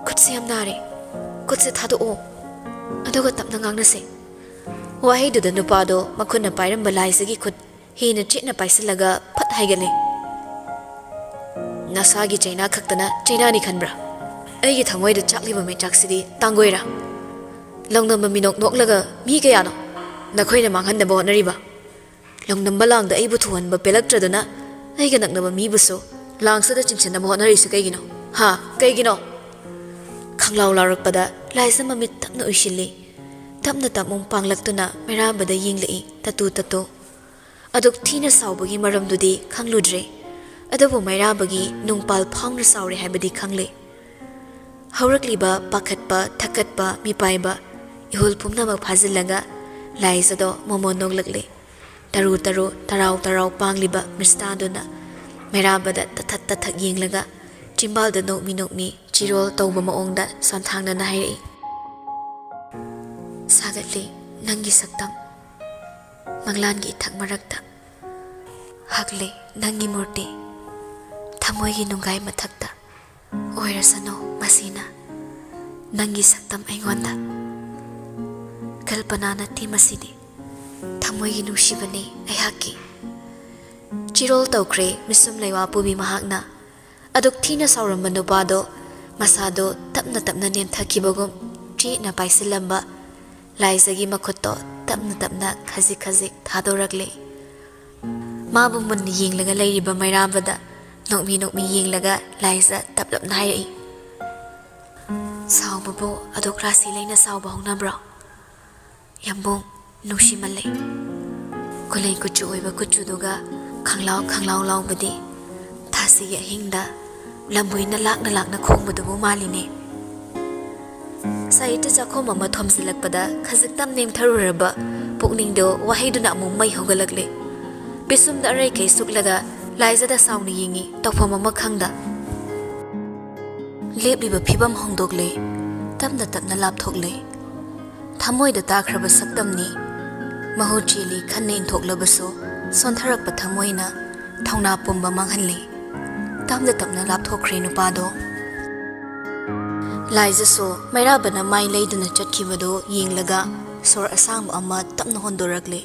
"ꯈꯨꯠꯁꯦ ꯌꯥꯝ ꯅꯥꯔꯦ꯫ ꯈꯨꯠꯁꯦ ꯊꯥꯗꯣꯛꯑꯣ꯫ ꯑꯗꯨꯒ ꯇꯞꯅ ꯉꯥꯡꯅꯁꯦ"꯫ ꯋꯥꯍꯩꯗꯨꯗ ꯅꯨꯄꯥꯗꯣ ꯃꯈꯨꯠꯅ ꯄꯥꯏꯔꯝꯕ ꯂꯥꯏꯖꯒꯤ ꯈꯨꯠ ꯍꯦꯟꯅ ꯆꯦꯠꯅ ꯄꯥꯏꯁꯤꯜꯂꯒ ꯐꯠ ꯍꯥꯏꯒꯠꯂꯦ꯫ "ꯅꯁꯥꯒꯤ ꯆꯩꯅꯥ ꯈꯛꯇꯅ ꯆꯩꯅꯥꯅꯤ ꯈꯟꯕ꯭ꯔꯥ? ꯑꯩꯒꯤ ꯊꯃꯣꯏꯗ ꯆꯥꯛꯂꯤꯕ ꯃꯩꯆꯥꯛꯁꯤꯗꯤ ꯇꯥꯡꯒꯣꯏꯔꯥ? ꯂꯧꯅꯝꯕ ꯃꯤꯅꯣꯛ ꯅꯣꯛꯂꯒ ꯃꯤ ꯀꯌꯥꯅꯣ ꯅꯈꯣꯏꯅ ꯃꯥꯡꯍꯟꯅꯕ ꯍꯣꯠꯅꯔꯤꯕ? ꯂꯧꯅꯝꯕ ꯂꯥꯡꯗ ꯑꯩꯕꯨ ꯊꯨꯍꯟꯕ ꯄꯦꯜꯂꯛꯇ꯭ꯔꯗꯨꯅ ꯑꯩꯒ ꯅꯛꯅꯕ ꯃꯤꯕꯨꯁꯨ ꯂꯥꯡꯁꯤꯗ ꯆꯤꯡꯁꯤꯟꯅꯕ ꯍꯣꯠꯅꯔꯤꯁꯤ ꯀꯩꯒꯤꯅꯣ? ꯍꯥ? ꯀꯩꯒꯤꯅꯣ? ꯈꯪꯂꯥꯎ ꯂꯥꯎꯔꯛꯄꯗ ꯂꯥꯏꯖ ꯃꯃꯤꯠ ꯇꯞꯅ ꯎꯏꯁꯤꯜꯂꯤ꯫ ꯇꯞꯅ ꯇꯞꯅ ꯄꯥꯡꯂꯛꯇꯨꯅ ꯃꯩꯔꯥꯕꯗ ꯌꯦꯡꯂꯛꯏ, ꯇꯇꯨ ꯇꯇꯨ꯫ ꯑꯗꯨꯛ ꯊꯤꯅ ꯁꯥꯎꯕꯒꯤ ꯃꯔꯝꯗꯨꯗꯤ ꯈꯪꯂꯨꯗ꯭ꯔꯦ, ꯑꯗꯨꯕꯨ ꯃꯩꯔꯥꯕꯒꯤ ꯅꯨꯡꯄꯥꯜ ꯐꯥꯎꯅ ꯁꯥꯎꯔꯦ ꯍꯥꯏꯕꯗꯤ ꯈꯪꯂꯦ꯫ ꯍꯧꯔꯛꯂꯤꯕ ꯄꯥꯈꯠꯄ, ꯊꯛꯀꯠꯄ, ꯃꯤꯄꯥꯏꯕ, ꯏꯍꯨꯜ ꯄꯨꯝꯅꯃꯛ ꯐꯥꯖꯤꯜꯂꯒ ꯂꯥꯏꯖꯗꯣ ꯃꯃꯣꯟ ꯅꯣꯛꯂꯛꯂꯦ꯫ ꯇꯔꯨ ꯇꯔꯨ, ꯇꯔꯥꯎ ꯇꯔꯥꯎ ꯄꯥꯡꯂꯤꯕ ꯃꯤꯁꯇꯥꯗꯨꯅ ꯃꯩꯔꯥꯕꯗ ꯇꯊꯛ ꯇꯊꯛ ꯌꯦꯡꯂꯒ ꯆꯤꯝꯕꯥꯜꯗ ꯅꯣꯛꯃꯤ ꯅꯣꯛꯃꯤ ꯆꯤꯔꯣꯜ ꯇꯧꯕ ꯃꯑꯣꯡꯗ ꯁꯣꯟꯊꯥꯡꯅꯅ ꯍꯥꯏꯔꯛꯏ, "ꯁꯥꯒꯠꯂꯤ ꯅꯪꯒꯤ ꯁꯛꯇꯝ, ꯃꯪꯂꯥꯟꯒꯤ ꯏꯊꯛ ꯃꯔꯛꯇ ꯍꯛꯂꯤ ꯅꯪꯒꯤ ꯃꯨꯔꯇꯤ, ꯊꯃꯣꯏꯒꯤ ꯅꯨꯡꯒꯥꯏ ꯃꯊꯛꯇ ꯑꯣꯏꯔꯁꯅꯨ ꯃꯁꯤꯅ ꯅꯪꯒꯤ ꯁꯛꯇꯝ ꯑꯩꯉꯣꯟꯗ꯫ ꯀꯜꯄꯅꯥ ꯅꯠꯇꯦ ꯃꯁꯤꯗꯤ, ꯊꯃꯣꯏꯒꯤ ꯅꯨꯡꯁꯤꯕꯅꯤ ꯑꯩꯍꯥꯛꯀꯤ꯫" ꯆꯤꯔꯣꯜ ꯇꯧꯈ꯭ꯔꯦ ꯃꯤꯁꯨꯝ ꯂꯩꯋꯥ ꯄꯨꯕꯤ ꯃꯍꯥꯛꯅ꯫ ꯑꯗꯨꯛ ꯊꯤꯅ ꯁꯥꯎꯔꯝꯕ ꯅꯨꯄꯥꯗꯣ ꯃꯁꯥꯗꯣ ꯇꯞꯅ ꯇꯞꯅ ꯅꯦꯝꯊꯈꯤꯕꯒꯨꯝ ꯆꯦꯠꯅ ꯄꯥꯏꯁꯤꯜꯂꯝꯕ ꯂꯥꯏꯖꯒꯤ ꯃꯈꯨꯠꯇꯣ ꯇꯞꯅ ꯇꯞꯅ ꯈꯖꯤꯛ ꯈꯖꯤꯛ ꯊꯥꯗꯣꯔꯛꯂꯦ꯫ ꯃꯥꯕꯨ ꯃꯨꯟꯅ ꯌꯦꯡꯂꯒ ꯂꯩꯔꯤꯕ ꯃꯩꯔꯥꯕꯗ ꯅꯣꯛꯃꯤ ꯅꯣꯛꯃꯤ ꯌꯦꯡꯂꯒ ꯂꯥꯏꯖ ꯇꯞꯂꯞꯅ ꯍꯥꯏꯔꯛꯏ, "ꯁꯥꯎꯕꯕꯨ ꯑꯗꯨꯛ ꯔꯥꯁꯤ ꯂꯩꯅ ꯁꯥꯎꯕ ꯍꯧꯅꯕ꯭ꯔꯣ? ꯌꯥꯝꯕꯨꯡ, ꯅꯨꯡꯁꯤꯃꯜꯂꯦ꯫ ꯀꯨꯂꯩ ꯀꯨꯆꯨ ꯑꯣꯏꯕ ꯀꯨꯆꯨꯗꯨꯒ ꯈꯪꯂꯥꯎ ꯈꯪꯂꯥꯎ ꯂꯥꯎꯕꯗꯤ ꯊꯥꯁꯤꯒꯤ ꯑꯍꯤꯡꯗ ꯂꯝꯕꯣꯏꯅ ꯂꯥꯛꯅ ꯂꯥꯛꯅ ꯈꯣꯡꯕꯗꯨꯕꯨ ꯃꯥꯜꯂꯤꯅꯦ꯫" ꯁꯥꯍꯤꯇ꯭ꯌ ꯆꯥꯛꯈꯨꯝ ꯑꯃ ꯊꯣꯝꯖꯤꯜꯂꯛꯄꯗ ꯈꯖꯤꯛꯇꯪ ꯅꯦꯝꯊꯔꯨꯔꯕ ꯄꯨꯛꯅꯤꯡꯗꯣ ꯋꯥꯍꯩꯗꯨꯅ ꯑꯃꯨꯛ ꯃꯩ ꯍꯧꯒꯠꯂꯛꯂꯦ꯫ ꯄꯤꯁꯨꯝꯗ ꯑꯔꯩꯈꯩ ꯁꯨꯛꯂꯒ ꯂꯥꯏꯖꯗ ꯁꯥꯎꯅ ꯌꯦꯡꯉꯤ, ꯇꯧꯐꯝ ꯑꯃ ꯈꯪꯗ꯫ ꯂꯦꯞꯂꯤꯕ ꯐꯤꯕꯝ ꯍꯣꯡꯗꯣꯛꯂꯦ, ꯇꯞꯅ ꯇꯞꯅ ꯂꯥꯞꯊꯣꯛꯂꯦ꯫ ꯊꯃꯣꯏꯗ ꯇꯥꯈ꯭ꯔꯕ ꯁꯛꯇꯝꯅꯤ꯫ ꯃꯍꯨ ꯆꯦꯜꯂꯤ ꯈꯟꯅ ꯏꯟꯊꯣꯛꯂꯕꯁꯨ ꯁꯣꯟꯊꯔꯛꯄ ꯊꯃꯣꯏꯅ ꯊꯧꯅꯥ ꯄꯨꯝꯕ ꯃꯥꯡꯍꯜꯂꯤ꯫ ꯇꯞꯅ ꯇꯞꯅ ꯂꯥꯞꯊꯣꯛꯈ꯭ꯔꯦ ꯅꯨꯄꯥꯗꯣ꯫ ꯂꯥꯏꯖꯁꯨ ꯃꯩꯔꯥꯕꯅ ꯃꯥꯏ ꯂꯩꯗꯨꯅ ꯆꯠꯈꯤꯕꯗꯨ ꯌꯦꯡꯂꯒ ꯁꯣꯔ ꯑꯁꯥꯡꯕ ꯑꯃ ꯇꯞꯅ ꯍꯣꯟꯗꯣꯔꯛꯂꯦ꯫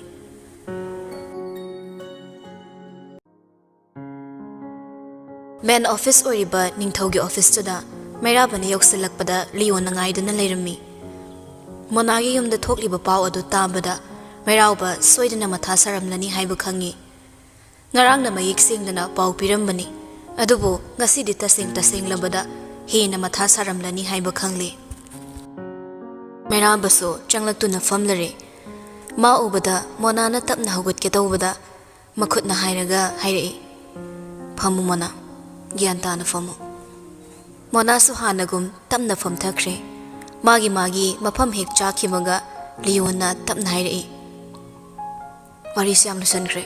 ꯃꯦꯟ ꯑꯣꯐꯤꯁ ꯑꯣꯏꯔꯤꯕ ꯅꯤꯡꯊꯧꯒꯤ ꯑꯣꯐꯤꯁꯇꯨꯗ ꯃꯩꯔꯥꯕꯅ ꯌꯧꯁꯤꯜꯂꯛꯄꯗ ꯂꯤꯌꯣꯅ ꯉꯥꯏꯗꯨꯅ ꯂꯩꯔꯝꯃꯤ꯫ ꯃꯣꯅꯥꯒꯤ ꯌꯨꯝꯗ ꯊꯣꯛꯂꯤꯕ ꯄꯥꯎ ꯑꯗꯨ ꯇꯥꯕꯗ ꯃꯩꯔꯥꯕ ꯁꯣꯏꯗꯅ ꯃꯊꯥ ꯁꯥꯔꯝꯂꯅꯤ ꯍꯥꯏꯕ ꯈꯪꯉꯤ꯫ ꯉꯔꯥꯡꯅ ꯃꯌꯦꯛ ꯁꯦꯡꯗꯅ ꯄꯥꯎ ꯄꯤꯔꯝꯕꯅꯤ, ꯑꯗꯨꯕꯨ ꯉꯁꯤꯗꯤ ꯇꯁꯦꯡ ꯇꯁꯦꯡꯂꯕꯗ ꯍꯦꯟꯅ ꯃꯊꯥ ꯁꯥꯔꯝꯂꯅꯤ ꯍꯥꯏꯕ ꯈꯪꯂꯦ꯫ ꯃꯩꯔꯥꯕꯁꯨ ꯆꯪꯂꯛꯇꯨꯅ ꯐꯝꯂꯔꯦ꯫ ꯃꯥ ꯎꯕꯗ ꯃꯣꯅꯥꯅ ꯇꯞꯅ ꯍꯧꯒꯠꯀꯦ ꯇꯧꯕꯗ ꯃꯈꯨꯠꯅ ꯍꯥꯏꯔꯒ ꯍꯥꯏꯔꯛꯏ, "ꯐꯝꯃꯨ ꯃꯣꯅꯥ, ꯒ꯭ꯌꯥꯟ ꯇꯥꯅ ꯐꯝꯃꯨ꯫" ꯃꯣꯅꯥꯁꯨ ꯍꯥꯟꯅꯒꯨꯝ ꯇꯞꯅ ꯐꯝꯊꯈ꯭ꯔꯦ꯫ ꯃꯥꯒꯤ ꯃꯥꯒꯤ ꯃꯐꯝ ꯍꯦꯛ ꯆꯥꯈꯤꯕꯒ ꯂꯤꯌꯣꯅ ꯇꯞꯅ ꯍꯥꯏꯔꯛꯏ, "ꯋꯥꯔꯤꯁꯤ ꯌꯥꯝ ꯂꯨꯁꯟꯈ꯭ꯔꯦ꯫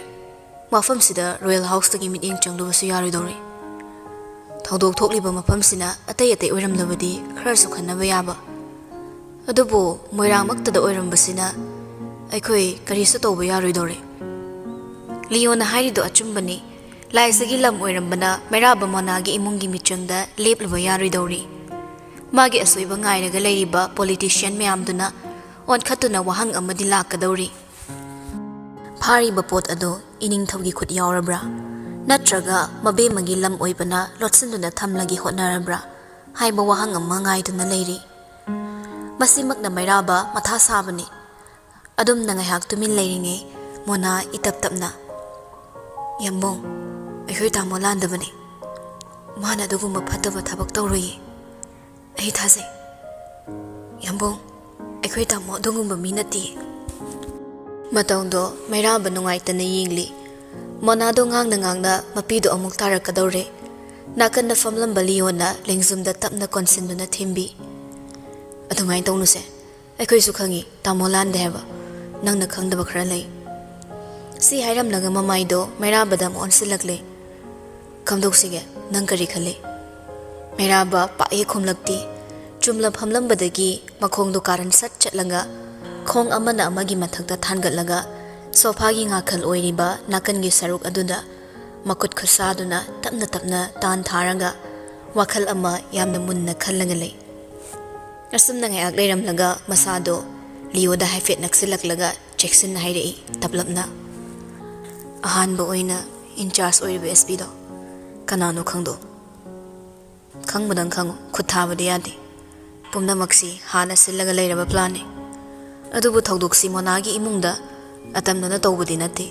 ꯃꯐꯝꯁꯤꯗ ꯔꯣꯌꯦꯜ ꯍꯥꯎꯁꯇꯒꯤ ꯃꯤꯠꯌꯦꯡ ꯆꯪꯂꯨꯕꯁꯨ ꯌꯥꯔꯣꯏꯗꯧꯔꯤ꯫ ꯊꯧꯗꯣꯛ ꯊꯣꯛꯂꯤꯕ ꯃꯐꯝꯁꯤꯅ ꯑꯇꯩ ꯑꯇꯩ ꯑꯣꯏꯔꯝꯂꯕꯗꯤ ꯈꯔꯁꯨ ꯈꯟꯅꯕ ꯌꯥꯕ꯫ ꯑꯗꯨꯕꯨ ꯃꯣꯏꯔꯥꯡꯃꯛꯇꯗ ꯑꯣꯏꯔꯝꯕꯁꯤꯅ ꯑꯩꯈꯣꯏ ꯀꯔꯤꯁꯨ ꯇꯧꯕ ꯌꯥꯔꯣꯏꯗꯧꯔꯤ꯫" ꯂꯤꯌꯣꯅ ꯍꯥꯏꯔꯤꯗꯣ ꯑꯆꯨꯝꯕꯅꯤ꯫ ꯂꯥꯏꯖꯒꯤ ꯂꯝ ꯑꯣꯏꯔꯝꯕꯅ ꯃꯩꯔꯥꯕ ꯃꯣꯅꯥꯒꯤ ꯏꯃꯨꯡꯒꯤ ꯃꯤꯆꯪꯗ ꯂꯦꯞꯂꯨꯕ ꯌꯥꯔꯣꯏꯗꯧꯔꯤ꯫ ꯃꯥꯒꯤ ꯑꯁꯣꯏꯕ ꯉꯥꯏꯔꯒ ꯂꯩꯔꯤꯕ ꯄꯣꯂꯤꯇꯤꯁꯤꯌꯟ ꯃꯌꯥꯝꯗꯨꯅ ꯑꯣꯟꯈꯠꯇꯨꯅ ꯋꯥꯍꯪ ꯑꯃꯗꯤ ꯂꯥꯛꯀꯗꯧꯔꯤ꯫ ꯐꯥꯔꯤꯕ ꯄꯣꯠ ꯑꯗꯨ ꯏꯅꯤꯡꯊꯧꯒꯤ ꯈꯨꯠ ꯌꯥꯎꯔꯕ꯭ꯔꯥ? ꯅꯠꯇ꯭ꯔꯒ ꯃꯕꯦꯝꯃꯒꯤ ꯂꯝ ꯑꯣꯏꯕꯅ ꯂꯣꯠꯁꯤꯟꯗꯨꯅ ꯊꯝꯂꯒꯦ ꯍꯣꯠꯅꯔꯕ꯭ꯔꯥ? ꯍꯥꯏꯕ ꯋꯥꯍꯪ ꯑꯃ ꯉꯥꯏꯗꯨꯅ ꯂꯩꯔꯤ꯫ ꯃꯁꯤꯃꯛꯅ ꯃꯩꯔꯥꯕ ꯃꯊꯥ ꯁꯥꯕꯅꯤ꯫ ꯑꯗꯨꯝꯅ ꯉꯥꯏꯍꯥꯛ ꯇꯨꯃꯤꯟ ꯂꯩꯔꯤꯉꯩ ꯃꯣꯅꯥ ꯏꯇꯞ ꯇꯞꯅ, "ꯌꯥꯝꯕꯨꯡ, ꯑꯩꯈꯣꯏ ꯇꯥꯃꯣ ꯂꯥꯟꯗꯕꯅꯤ꯫ ꯃꯥꯅ ꯑꯗꯨꯒꯨꯝꯕ ꯐꯠꯇꯕ ꯊꯕꯛ ꯇꯧꯔꯣꯏꯌꯦ꯫ ꯑꯩ ꯊꯥꯖꯩ꯫ ꯌꯥꯝꯕꯨꯡ, ꯑꯩꯈꯣꯏ ꯇꯥꯃꯣ ꯑꯗꯨꯒꯨꯝꯕ ꯃꯤ ꯅꯠꯇꯦ꯫" ꯃꯇꯧꯗꯣ ꯃꯩꯔꯥꯕ ꯅꯨꯡꯉꯥꯏꯇꯅ ꯌꯦꯡꯂꯤ꯫ ꯃꯣꯅꯥꯗꯣ ꯉꯥꯡꯅ ꯉꯥꯡꯅ ꯃꯄꯤꯗꯣ ꯑꯃꯨꯛ ꯇꯥꯔꯛꯀꯗꯧꯔꯦ꯫ ꯅꯥꯀꯟꯗ ꯐꯝꯂꯝꯕ ꯂꯤꯌꯣꯅ ꯂꯦꯡꯖꯨꯝꯗ ꯇꯞꯅ ꯀꯣꯟꯁꯤꯟꯗꯨꯅ ꯊꯦꯝꯕꯤ, "ꯑꯗꯨꯃꯥꯏꯅ ꯇꯧꯅꯨꯁꯦ꯫ ꯑꯩꯈꯣꯏꯁꯨ ꯈꯪꯉꯤ ꯇꯥꯃꯣ ꯂꯥꯟꯗꯦ ꯍꯥꯏꯕ꯫ ꯅꯪꯅ ꯈꯪꯗꯕ ꯈꯔ ꯂꯩ꯫" ꯁꯤ ꯍꯥꯏꯔꯝꯂꯒ ꯃꯃꯥꯏꯗꯣ ꯃꯩꯔꯥꯕꯗ ꯑꯃꯨꯛ ꯑꯣꯟꯁꯤꯜꯂꯛꯂꯦ꯫ "ꯀꯝꯗꯧꯁꯤꯒꯦ? ꯅꯪ ꯀꯔꯤ ꯈꯜꯂꯤ?" ꯃꯩꯔꯥꯕ ꯄꯥꯛ ꯍꯦꯛ ꯈꯨꯝꯂꯛꯇꯦ꯫ ꯆꯨꯝꯂ ꯐꯝꯂꯝꯕꯗꯒꯤ ꯃꯈꯣꯡꯗꯣ ꯀꯥꯔꯟ ꯁꯠ ꯆꯠꯂꯒ ꯈꯣꯡ ꯑꯃꯅ ꯑꯃꯒꯤ ꯃꯊꯛꯇ ꯊꯥꯡꯒꯠꯂꯒ ꯁꯣꯐꯥꯒꯤ ꯉꯥꯈꯜ ꯑꯣꯏꯔꯤꯕ ꯅꯥꯀꯟꯒꯤ ꯁꯔꯨꯛ ꯑꯗꯨꯗ ꯃꯈꯨꯠ ꯈꯨꯠꯁꯥꯗꯨꯅ ꯇꯞꯅ ꯇꯞꯅ ꯇꯥꯟ ꯊꯥꯔꯒ ꯋꯥꯈꯜ ꯑꯃ ꯌꯥꯝꯅ ꯃꯨꯟꯅ ꯈꯜꯂꯒ ꯂꯩ꯫ ꯑꯁꯨꯝꯅ ꯉꯥꯏꯍꯥꯛ ꯂꯩꯔꯝꯂꯒ ꯃꯁꯥꯗꯣ ꯂꯤꯌꯣꯗ ꯍꯥꯏꯐꯦꯠ ꯅꯛꯁꯤꯜꯂꯛꯂꯒ ꯆꯦꯛꯁꯤꯟꯅ ꯍꯥꯏꯔꯛꯏ ꯇꯞꯂꯞꯅ, "ꯑꯍꯥꯟꯕ ꯑꯣꯏꯅ ꯏꯟꯆꯥꯔꯖ ꯑꯣꯏꯔꯤꯕ ꯑꯦꯁ ꯄꯤꯗꯣ ꯀꯅꯥꯅꯣ ꯈꯪꯗꯣ?" ꯈꯪꯕꯗꯪ ꯈꯪꯉꯨ, ꯈꯨꯠ ꯊꯥꯕꯗꯤ ꯌꯥꯗꯦ꯫ ꯄꯨꯝꯅꯃꯛꯁꯤ ꯍꯥꯟꯅ ꯁꯤꯜꯂꯒ ꯂꯩꯔꯕ ꯄ꯭ꯂꯥꯟꯅꯤ꯫ ꯑꯗꯨꯕꯨ ꯊꯧꯗꯣꯛꯁꯤ ꯃꯣꯅꯥꯒꯤ ꯏꯃꯨꯡꯗ ꯑꯇꯝꯅꯅ ꯇꯧꯕꯗꯤ ꯅꯠꯇꯦ꯫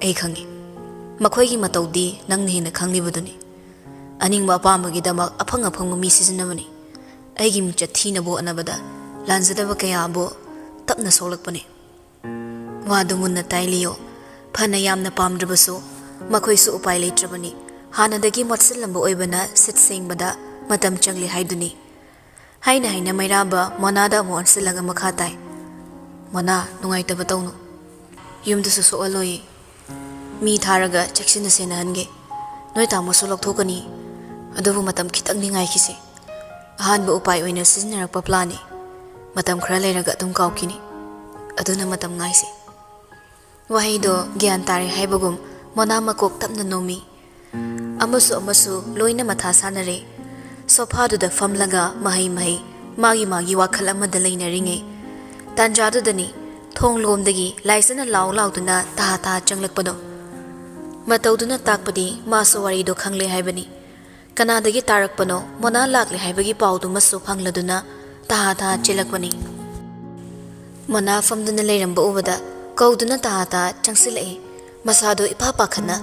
ꯑꯩ ꯈꯪꯉꯤ꯫ ꯃꯈꯣꯏꯒꯤ ꯃꯇꯧꯗꯤ ꯅꯪꯅ ꯍꯦꯟꯅ ꯈꯪꯂꯤꯕꯗꯨꯅꯤ꯫ ꯑꯅꯤꯡꯕ ꯑꯄꯥꯝꯕꯒꯤꯗꯃꯛ ꯑꯐꯪ ꯑꯐꯪꯕ ꯃꯤ ꯁꯤꯖꯤꯟꯅꯕꯅꯤ꯫ ꯑꯩꯒꯤ ꯃꯤꯡꯆꯠ ꯊꯤꯅꯕ ꯍꯣꯠꯅꯕꯗ ꯂꯥꯟꯖꯗꯕ ꯀꯌꯥꯕꯨ ꯇꯞꯅ ꯁꯣꯛꯂꯛꯄꯅꯤ꯫ ꯋꯥꯗꯨ ꯃꯨꯟꯅ ꯇꯥꯏ ꯂꯤꯌꯣ꯫ ꯐꯅ ꯌꯥꯝꯅ ꯄꯥꯝꯗ꯭ꯔꯕꯁꯨ ꯃꯈꯣꯏꯁꯨ ꯎꯄꯥꯏ ꯂꯩꯇ꯭ꯔꯕꯅꯤ꯫ ꯍꯥꯟꯅꯗꯒꯤ ꯃꯣꯠꯁꯤꯜꯂꯝꯕ ꯑꯣꯏꯕꯅ ꯁꯤꯠ ꯁꯦꯡꯕꯗ ꯃꯇꯝ ꯆꯪꯂꯤ ꯍꯥꯏꯗꯨꯅꯤ꯫ ꯍꯥꯏꯅ ꯍꯥꯏꯅ ꯃꯩꯔꯥꯕ ꯃꯣꯅꯥꯗ ꯑꯃꯨꯛ ꯑꯣꯟꯁꯤꯜꯂꯒ ꯃꯈꯥ ꯇꯥꯏ꯫ ꯃꯣꯅꯥ, ꯅꯨꯡꯉꯥꯏꯇꯕ ꯇꯧꯅꯨ꯫ ꯌꯨꯝꯗꯁꯨ ꯁꯣꯛꯍꯜꯂꯣꯏꯌꯦ꯫ ꯃꯤ ꯊꯥꯔꯒ ꯆꯦꯛꯁꯤꯟꯅ ꯁꯦꯟꯅꯍꯟꯒꯦ꯫ ꯅꯣꯏ ꯇꯥꯃꯣꯁꯨ ꯂꯧꯊꯣꯛꯀꯅꯤ꯫ ꯑꯗꯨꯕꯨ ꯃꯇꯝ ꯈꯤꯇꯪꯗꯤ ꯉꯥꯏꯈꯤꯁꯤ꯫ ꯑꯍꯥꯟꯕ ꯎꯄꯥꯏ ꯑꯣꯏꯅ ꯁꯤꯖꯤꯟꯅꯔꯛꯄ ꯄ꯭ꯂꯥꯟꯅꯤ꯫ ꯃꯇꯝ ꯈꯔ ꯂꯩꯔꯒ ꯑꯗꯨꯝ ꯀꯥꯎꯈꯤꯅꯤ꯫ ꯑꯗꯨꯅ ꯃꯇꯝ ꯉꯥꯏꯁꯤ꯫ ꯋꯥꯍꯩꯗꯣ ꯒ꯭ꯌꯥꯟ ꯇꯥꯔꯦ ꯍꯥꯏꯕꯒꯨꯝ ꯃꯣꯅꯥ ꯃꯀꯣꯛ ꯇꯞꯅ ꯅꯣꯝꯃꯤ꯫ ꯑꯃꯁꯨ ꯑꯃꯁꯨ ꯂꯣꯏꯅ ꯃꯊꯥ ꯁꯥꯅꯔꯦ꯫ ꯁꯣꯐꯥꯗꯨꯗ ꯐꯝꯂꯒ ꯃꯍꯩ ꯃꯍꯩ ꯃꯥꯒꯤ ꯃꯥꯒꯤ ꯋꯥꯈꯜ ꯑꯃꯗ ꯂꯩꯅꯔꯤꯉꯩ ꯇꯥꯟꯖꯥꯗꯨꯗꯅꯤ ꯊꯣꯡ ꯂꯣꯝꯗꯒꯤ ꯂꯥꯏꯖꯅ ꯂꯥꯎ ꯂꯥꯎꯗꯨꯅ ꯇꯍꯥ ꯇꯍꯥ ꯆꯪꯂꯛꯄꯗꯣ꯫ ꯃꯇꯧꯗꯨꯅ ꯇꯥꯛꯄꯗꯤ ꯃꯥꯁꯨ ꯋꯥꯔꯤꯗꯣ ꯈꯪꯂꯦ ꯍꯥꯏꯕꯅꯤ꯫ ꯀꯅꯥꯗꯒꯤ ꯇꯥꯔꯛꯄꯅꯣ ꯃꯣꯅꯥ ꯂꯥꯛꯂꯦ ꯍꯥꯏꯕꯒꯤ ꯄꯥꯎꯗꯨꯃꯁꯨ ꯐꯪꯂꯗꯨꯅ ꯇꯍꯥ ꯇꯍꯥ ꯆꯦꯜꯂꯛꯄꯅꯤ꯫ ꯃꯣꯅꯥ ꯐꯝꯗꯨꯅ ꯂꯩꯔꯝꯕ ꯎꯕꯗ ꯀꯧꯗꯨꯅ ꯇꯍꯥ ꯇꯍꯥ ꯆꯪꯁꯤꯜꯂꯛꯏ꯫ ꯃꯁꯥꯗꯣ ꯏꯄꯥ ꯄꯥꯈꯠꯅ,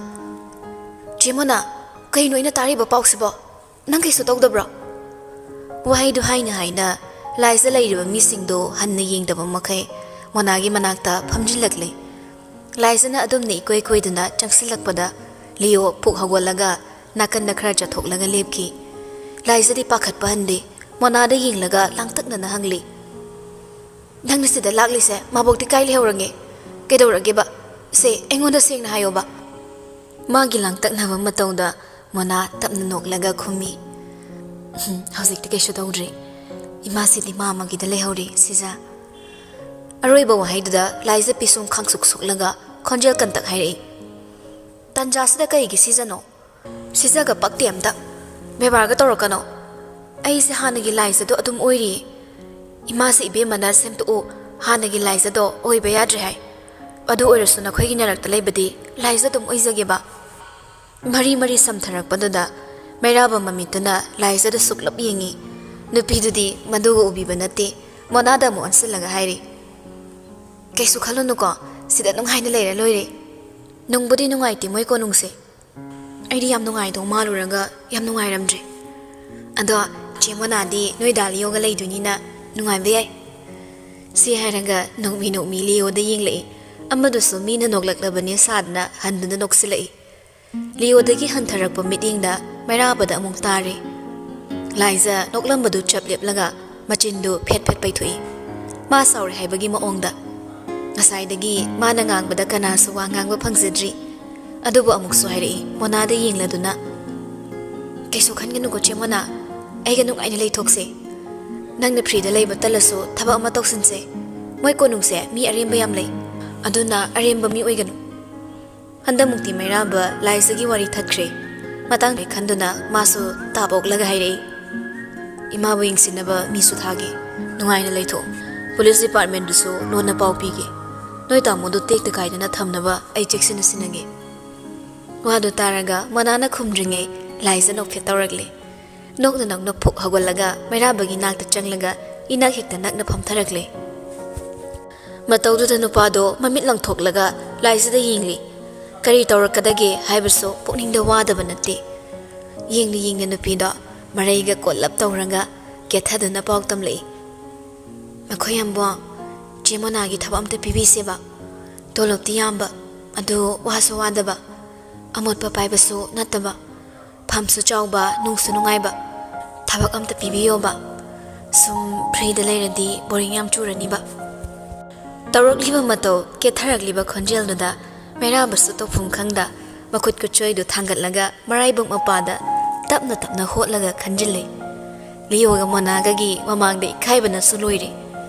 "ꯆꯦ ꯃꯣꯅꯥ, ꯀꯩꯅꯣ ꯑꯩꯅ ꯇꯥꯔꯤꯕ ꯄꯥꯎꯁꯤꯕꯣ? ꯅꯪ ꯀꯩꯁꯨ ꯇꯧꯗꯕ꯭ꯔꯣ?" ꯋꯥꯍꯩꯗꯨ ꯍꯥꯏꯅ ꯍꯥꯏꯅ ꯂꯥꯏꯖ ꯂꯩꯔꯤꯕ ꯃꯤꯁꯤꯡꯗꯣ ꯍꯟꯅ ꯌꯦꯡꯗꯕ ꯃꯈꯩ ꯃꯣꯅꯥꯒꯤ ꯃꯅꯥꯛꯇ ꯐꯝꯖꯤꯜꯂꯛꯂꯦ꯫ ꯂꯥꯏꯖꯅ ꯑꯗꯨꯝꯅ ꯏꯀꯣꯏ ꯀꯣꯏꯗꯨꯅ ꯆꯪꯁꯤꯜꯂꯛꯄꯗ ꯂꯤꯌꯣ ꯄꯨꯛ ꯍꯧꯒꯠꯂꯒ ꯅꯥꯀꯟꯗ ꯈꯔ ꯆꯠꯊꯣꯛꯂꯒ ꯂꯦꯞꯈꯤ꯫ ꯂꯥꯏꯖꯗꯤ ꯄꯥꯈꯠꯄ ꯍꯟꯗꯦ꯫ ꯃꯣꯅꯥꯗ ꯌꯦꯡꯂꯒ ꯂꯥꯡꯇꯛꯅꯅ ꯍꯪꯂꯤ, "ꯅꯪꯅ ꯁꯤꯗ ꯂꯥꯛꯂꯤꯁꯦ ꯃꯥꯕꯣꯛꯇꯤ ꯀꯥꯏ ꯂꯩꯍꯧꯔꯒꯦ? ꯀꯩꯗꯧꯔꯒꯦꯕ? ꯁꯦ, ꯑꯩꯉꯣꯟꯗ ꯁꯦꯡꯅ ꯍꯥꯏꯌꯣꯕ?" ꯃꯥꯒꯤ ꯂꯥꯡꯇꯛꯅꯕ ꯃꯇꯧꯗ ꯃꯣꯅꯥ ꯇꯞꯅ ꯅꯣꯛꯂꯒ ꯈꯨꯝꯃꯤ, "ꯍꯧꯖꯤꯛꯇꯤ ꯀꯩꯁꯨ ꯇꯧꯗ꯭ꯔꯤ꯫ ꯏꯃꯥꯁꯤꯗꯤ ꯃꯥ ꯑꯃꯒꯤꯗ ꯂꯩꯍꯧꯔꯤ, ꯁꯤꯖ꯫" ꯑꯔꯣꯏꯕ ꯋꯥꯍꯩꯗꯨꯗ ꯂꯥꯏꯖ ꯄꯤꯁꯨꯝ ꯈꯥꯡꯁꯨꯛ ꯁꯨꯛꯂꯒ ꯈꯣꯟꯖꯦꯜ ꯀꯟꯇꯛ ꯍꯥꯏꯔꯛꯏ, "ꯇꯟꯖꯥꯁꯤꯗ ꯀꯩꯒꯤ ꯁꯤꯖꯅꯣ? ꯁꯤꯖꯒ ꯄꯛꯇꯦ ꯑꯝꯇ꯫ ꯕꯦꯕꯥꯔꯒ ꯇꯧꯔꯛꯀꯅꯣ꯫ ꯑꯩꯁꯦ ꯍꯥꯟꯅꯒꯤ ꯂꯥꯏꯖꯗꯣ ꯑꯗꯨꯝ ꯑꯣꯏꯔꯤꯌꯦ꯫ ꯏꯃꯥꯁꯦ ꯏꯕꯦꯝꯃꯅ ꯁꯦꯝꯗꯣꯛꯎ, ꯍꯥꯟꯅꯒꯤ ꯂꯥꯏꯖꯗꯣ ꯑꯣꯏꯕ ꯌꯥꯗ꯭ꯔꯦ ꯍꯥꯏ꯫ ꯑꯗꯨ ꯑꯣꯏꯔꯁꯨ ꯅꯈꯣꯏꯒꯤ ꯅꯔꯛꯇ ꯂꯩꯕꯗꯤ ꯂꯥꯏꯖ ꯑꯗꯨꯝ ꯑꯣꯏꯖꯒꯦꯕ꯫" ꯃꯔꯤ ꯃꯔꯤ ꯁꯝꯊꯔꯛꯄꯗꯨꯗ ꯃꯩꯔꯥꯕ ꯃꯃꯤꯠꯇꯨꯅ ꯂꯥꯏꯖꯗ ꯁꯨꯛꯂꯞ ꯌꯦꯡꯉꯤ꯫ ꯅꯨꯄꯤꯗꯨꯗꯤ ꯃꯗꯨꯒ ꯎꯕꯤꯕ ꯅꯠꯇꯦ꯫ ꯃꯣꯅꯥꯗ ꯑꯃꯨꯛ ꯑꯣꯟꯁꯤꯜꯂꯒ ꯍꯥꯏꯔꯤ, "ꯀꯩꯁꯨ ꯈꯜꯂꯨꯅꯨꯀꯣ, ꯁꯤꯗ ꯅꯨꯡꯉꯥꯏꯅ ꯂꯩꯔ ꯂꯣꯏꯔꯦ꯫ ꯅꯨꯡꯕꯨꯗꯤ ꯅꯨꯡꯉꯥꯏꯇꯦ ꯃꯣꯏ ꯀꯣꯅꯨꯡꯁꯦ꯫ ꯑꯩꯗꯤ ꯌꯥꯝ ꯅꯨꯡꯉꯥꯏꯗꯧ ꯃꯥꯜꯂꯨꯔꯒ ꯌꯥꯝ ꯅꯨꯡꯉꯥꯏꯔꯝꯗ꯭ꯔꯦ꯫ ꯑꯗꯣ ꯆꯦ ꯃꯣꯅꯥꯗꯤ ꯅꯣꯏ ꯗꯥ ꯂꯤꯌꯣꯒ ꯂꯩꯗꯣꯏꯅꯤꯅ ꯅꯨꯡꯉꯥꯏꯕ ꯌꯥꯏ"꯫ ꯁꯤ ꯍꯥꯏꯔꯒ ꯅꯣꯛꯃꯤ ꯅꯣꯛꯃꯤ ꯂꯤꯌꯣꯗ ꯌꯦꯡꯂꯛꯏ꯫ ꯑꯃꯗꯨꯁꯨ ꯃꯤꯅ ꯅꯣꯛꯂꯛꯂꯕꯅꯦ ꯁꯥꯗꯅ ꯍꯟꯗꯨꯅ ꯅꯣꯛꯁꯤꯜꯂꯛꯏ꯫ ꯂꯤꯌꯣꯗꯒꯤ ꯍꯟꯊꯔꯛꯄ ꯃꯤꯠꯌꯦꯡꯗ ꯃꯩꯔꯥꯕꯗ ꯑꯃꯨꯛ ꯇꯥꯔꯦ꯫ ꯂꯥꯏꯖ ꯅꯣꯛꯂꯝꯕꯗꯨ ꯆꯞ ꯂꯦꯞꯂꯒ ꯃꯆꯤꯟꯗꯨ ꯐꯦꯠ ꯐꯦꯠ ꯄꯩꯊꯣꯛꯏ꯫ ꯃꯥ ꯁꯥꯎꯔꯦ ꯍꯥꯏꯕꯒꯤ ꯃꯑꯣꯡꯗ꯫ ꯉꯁꯥꯏꯗꯒꯤ ꯃꯥꯅ ꯉꯥꯡꯕꯗ ꯀꯅꯥꯁꯨ ꯋꯥ ꯉꯥꯡꯕ ꯐꯪꯖꯗ꯭ꯔꯤ꯫ ꯑꯗꯨꯕꯨ ꯑꯃꯨꯛꯁꯨ ꯍꯥꯏꯔꯛꯏ, ꯃꯣꯅꯥꯗ ꯌꯦꯡꯂꯗꯨꯅ, "ꯀꯩꯁꯨ ꯈꯟꯒꯅꯨꯀꯣ ꯆꯦ ꯃꯣꯅꯥ, ꯑꯩꯒ ꯅꯨꯡꯉꯥꯏꯅ ꯂꯩꯊꯣꯛꯁꯦ꯫ ꯅꯪꯅ ꯐ꯭ꯔꯤꯗ ꯂꯩꯕ ꯇꯜꯂꯁꯨ ꯊꯕꯛ ꯑꯃ ꯇꯧꯁꯤꯟꯁꯦ꯫ ꯃꯣꯏ ꯀꯣꯅꯨꯡꯁꯦ ꯃꯤ ꯑꯔꯦꯝꯕ ꯌꯥꯝ ꯂꯩ꯫ ꯑꯗꯨꯅ ꯑꯔꯦꯝꯕ ꯃꯤ ꯑꯣꯏꯒꯅꯨ"꯫ ꯍꯟꯗꯛꯃꯨꯛꯇꯤ ꯃꯩꯔꯥꯕ ꯂꯥꯏꯖꯒꯤ ꯋꯥꯔꯤ ꯊꯠꯈ꯭ꯔꯦ꯫ ꯃꯇꯥꯡꯗ ꯈꯟꯗꯨꯅ ꯃꯥꯁꯨ ꯇꯥꯞ ꯑꯣꯛꯂꯒ ꯍꯥꯏꯔꯛꯏ, "ꯏꯃꯥꯕꯨ ꯌꯦꯡꯁꯤꯟꯅꯕ ꯃꯤꯁꯨ ꯊꯥꯒꯦ꯫ ꯅꯨꯡꯉꯥꯏꯅ ꯂꯩꯊꯣꯛꯎ꯫ ꯄꯨꯂꯤꯁ ꯗꯤꯄꯥꯔꯠꯃꯦꯟꯗꯨꯁꯨ ꯂꯣꯟꯅ ꯄꯥꯎ ꯄꯤꯒꯦ꯫ ꯅꯣꯏ ꯇꯥꯃꯣꯗꯨ ꯇꯦꯛꯇ ꯀꯥꯏꯗꯅ ꯊꯝꯅꯕ ꯑꯩ ꯆꯦꯛꯁꯤꯟꯅ ꯁꯤꯟꯅꯒꯦ"꯫ ꯋꯥꯗꯨ ꯇꯥꯔꯒ ꯃꯣꯅꯥꯅ ꯈꯨꯝꯗ꯭ꯔꯤꯉꯩ ꯂꯥꯏꯖ ꯅꯣꯛꯐꯦꯠ ꯇꯧꯔꯛꯂꯦ꯫ ꯅꯣꯛꯅ ꯅꯣꯛꯅ ꯐꯨꯛ ꯍꯧꯒꯠꯂꯒ ꯃꯩꯔꯥꯕꯒꯤ ꯅꯥꯛꯇ ꯆꯪꯂꯒ ꯏꯅꯥꯛ ꯍꯦꯛꯇ ꯅꯛꯅ ꯐꯝꯊꯔꯛꯂꯦ꯫ ꯃꯇꯧꯗꯨꯗ ꯅꯨꯄꯥꯗꯣ ꯃꯃꯤꯠ ꯂꯪꯊꯣꯛꯂꯒ ꯂꯥꯏꯖꯗ ꯌꯦꯡꯂꯤ꯫ ꯀꯔꯤ ꯇꯧꯔꯛꯀꯗꯒꯦ ꯍꯥꯏꯕꯁꯨ ꯄꯨꯛꯅꯤꯡꯗ ꯋꯥꯗꯕ ꯅꯠꯇꯦ꯫ ꯌꯦꯡꯅ ꯌꯦꯡꯅ ꯅꯨꯄꯤꯗꯣ ꯃꯔꯩꯒ ꯀꯣꯜꯂꯞ ꯇꯧꯔꯒ ꯀꯦꯊꯗꯨꯅ ꯄꯥꯎ ꯇꯝꯂꯛꯏ, "ꯃꯈꯣꯏ ꯌꯥꯝꯕꯣ, ꯆꯦ ꯃꯣꯅꯥꯒꯤ ꯊꯕꯛ ꯑꯝꯇ ꯄꯤꯕꯤꯁꯦꯕ꯫ ꯇꯣꯂꯣꯞꯇꯤ ꯌꯥꯝꯕ, ꯑꯗꯨ ꯋꯥꯁꯨ ꯋꯥꯗꯕ, ꯑꯃꯣꯠꯄ ꯄꯥꯏꯕꯁꯨ ꯅꯠꯇꯕ, ꯐꯝꯁꯨ ꯆꯥꯎꯕ, ꯅꯨꯡꯁꯨ ꯅꯨꯡꯉꯥꯏꯕ ꯊꯕꯛ ꯑꯝꯇ ꯄꯤꯕꯤꯌꯣꯕ꯫ ꯁꯨꯝ ꯐ꯭ꯔꯤꯗ ꯂꯩꯔꯗꯤ ꯕꯣꯔꯤꯡ ꯌꯥꯝ ꯆꯨꯔꯅꯤꯕ"꯫ ꯇꯧꯔꯛꯂꯤꯕ ꯃꯇꯧ, ꯀꯦꯊꯔꯛꯂꯤꯕ ꯈꯣꯟꯖꯦꯜꯗꯨꯗ ꯃꯩꯔꯥꯕꯁꯨ ꯇꯧꯐꯝ ꯈꯪꯗ ꯃꯈꯨꯠ ꯀꯨꯠꯆꯣꯏꯗꯨ ꯊꯥꯡꯒꯠꯂꯒ ꯃꯔꯥꯏꯕꯛ ꯃꯄꯥꯗ ꯇꯞꯅ ꯇꯞꯅ ꯍꯣꯠꯂꯒ ꯈꯟꯖꯤꯜꯂꯤ꯫ ꯂꯤꯌꯣꯒ ꯃꯣꯅꯥꯒꯒꯤ ꯃꯃꯥꯡꯗ ꯏꯀꯥꯏꯕꯅꯁꯨ ꯂꯣꯏꯔꯦ꯫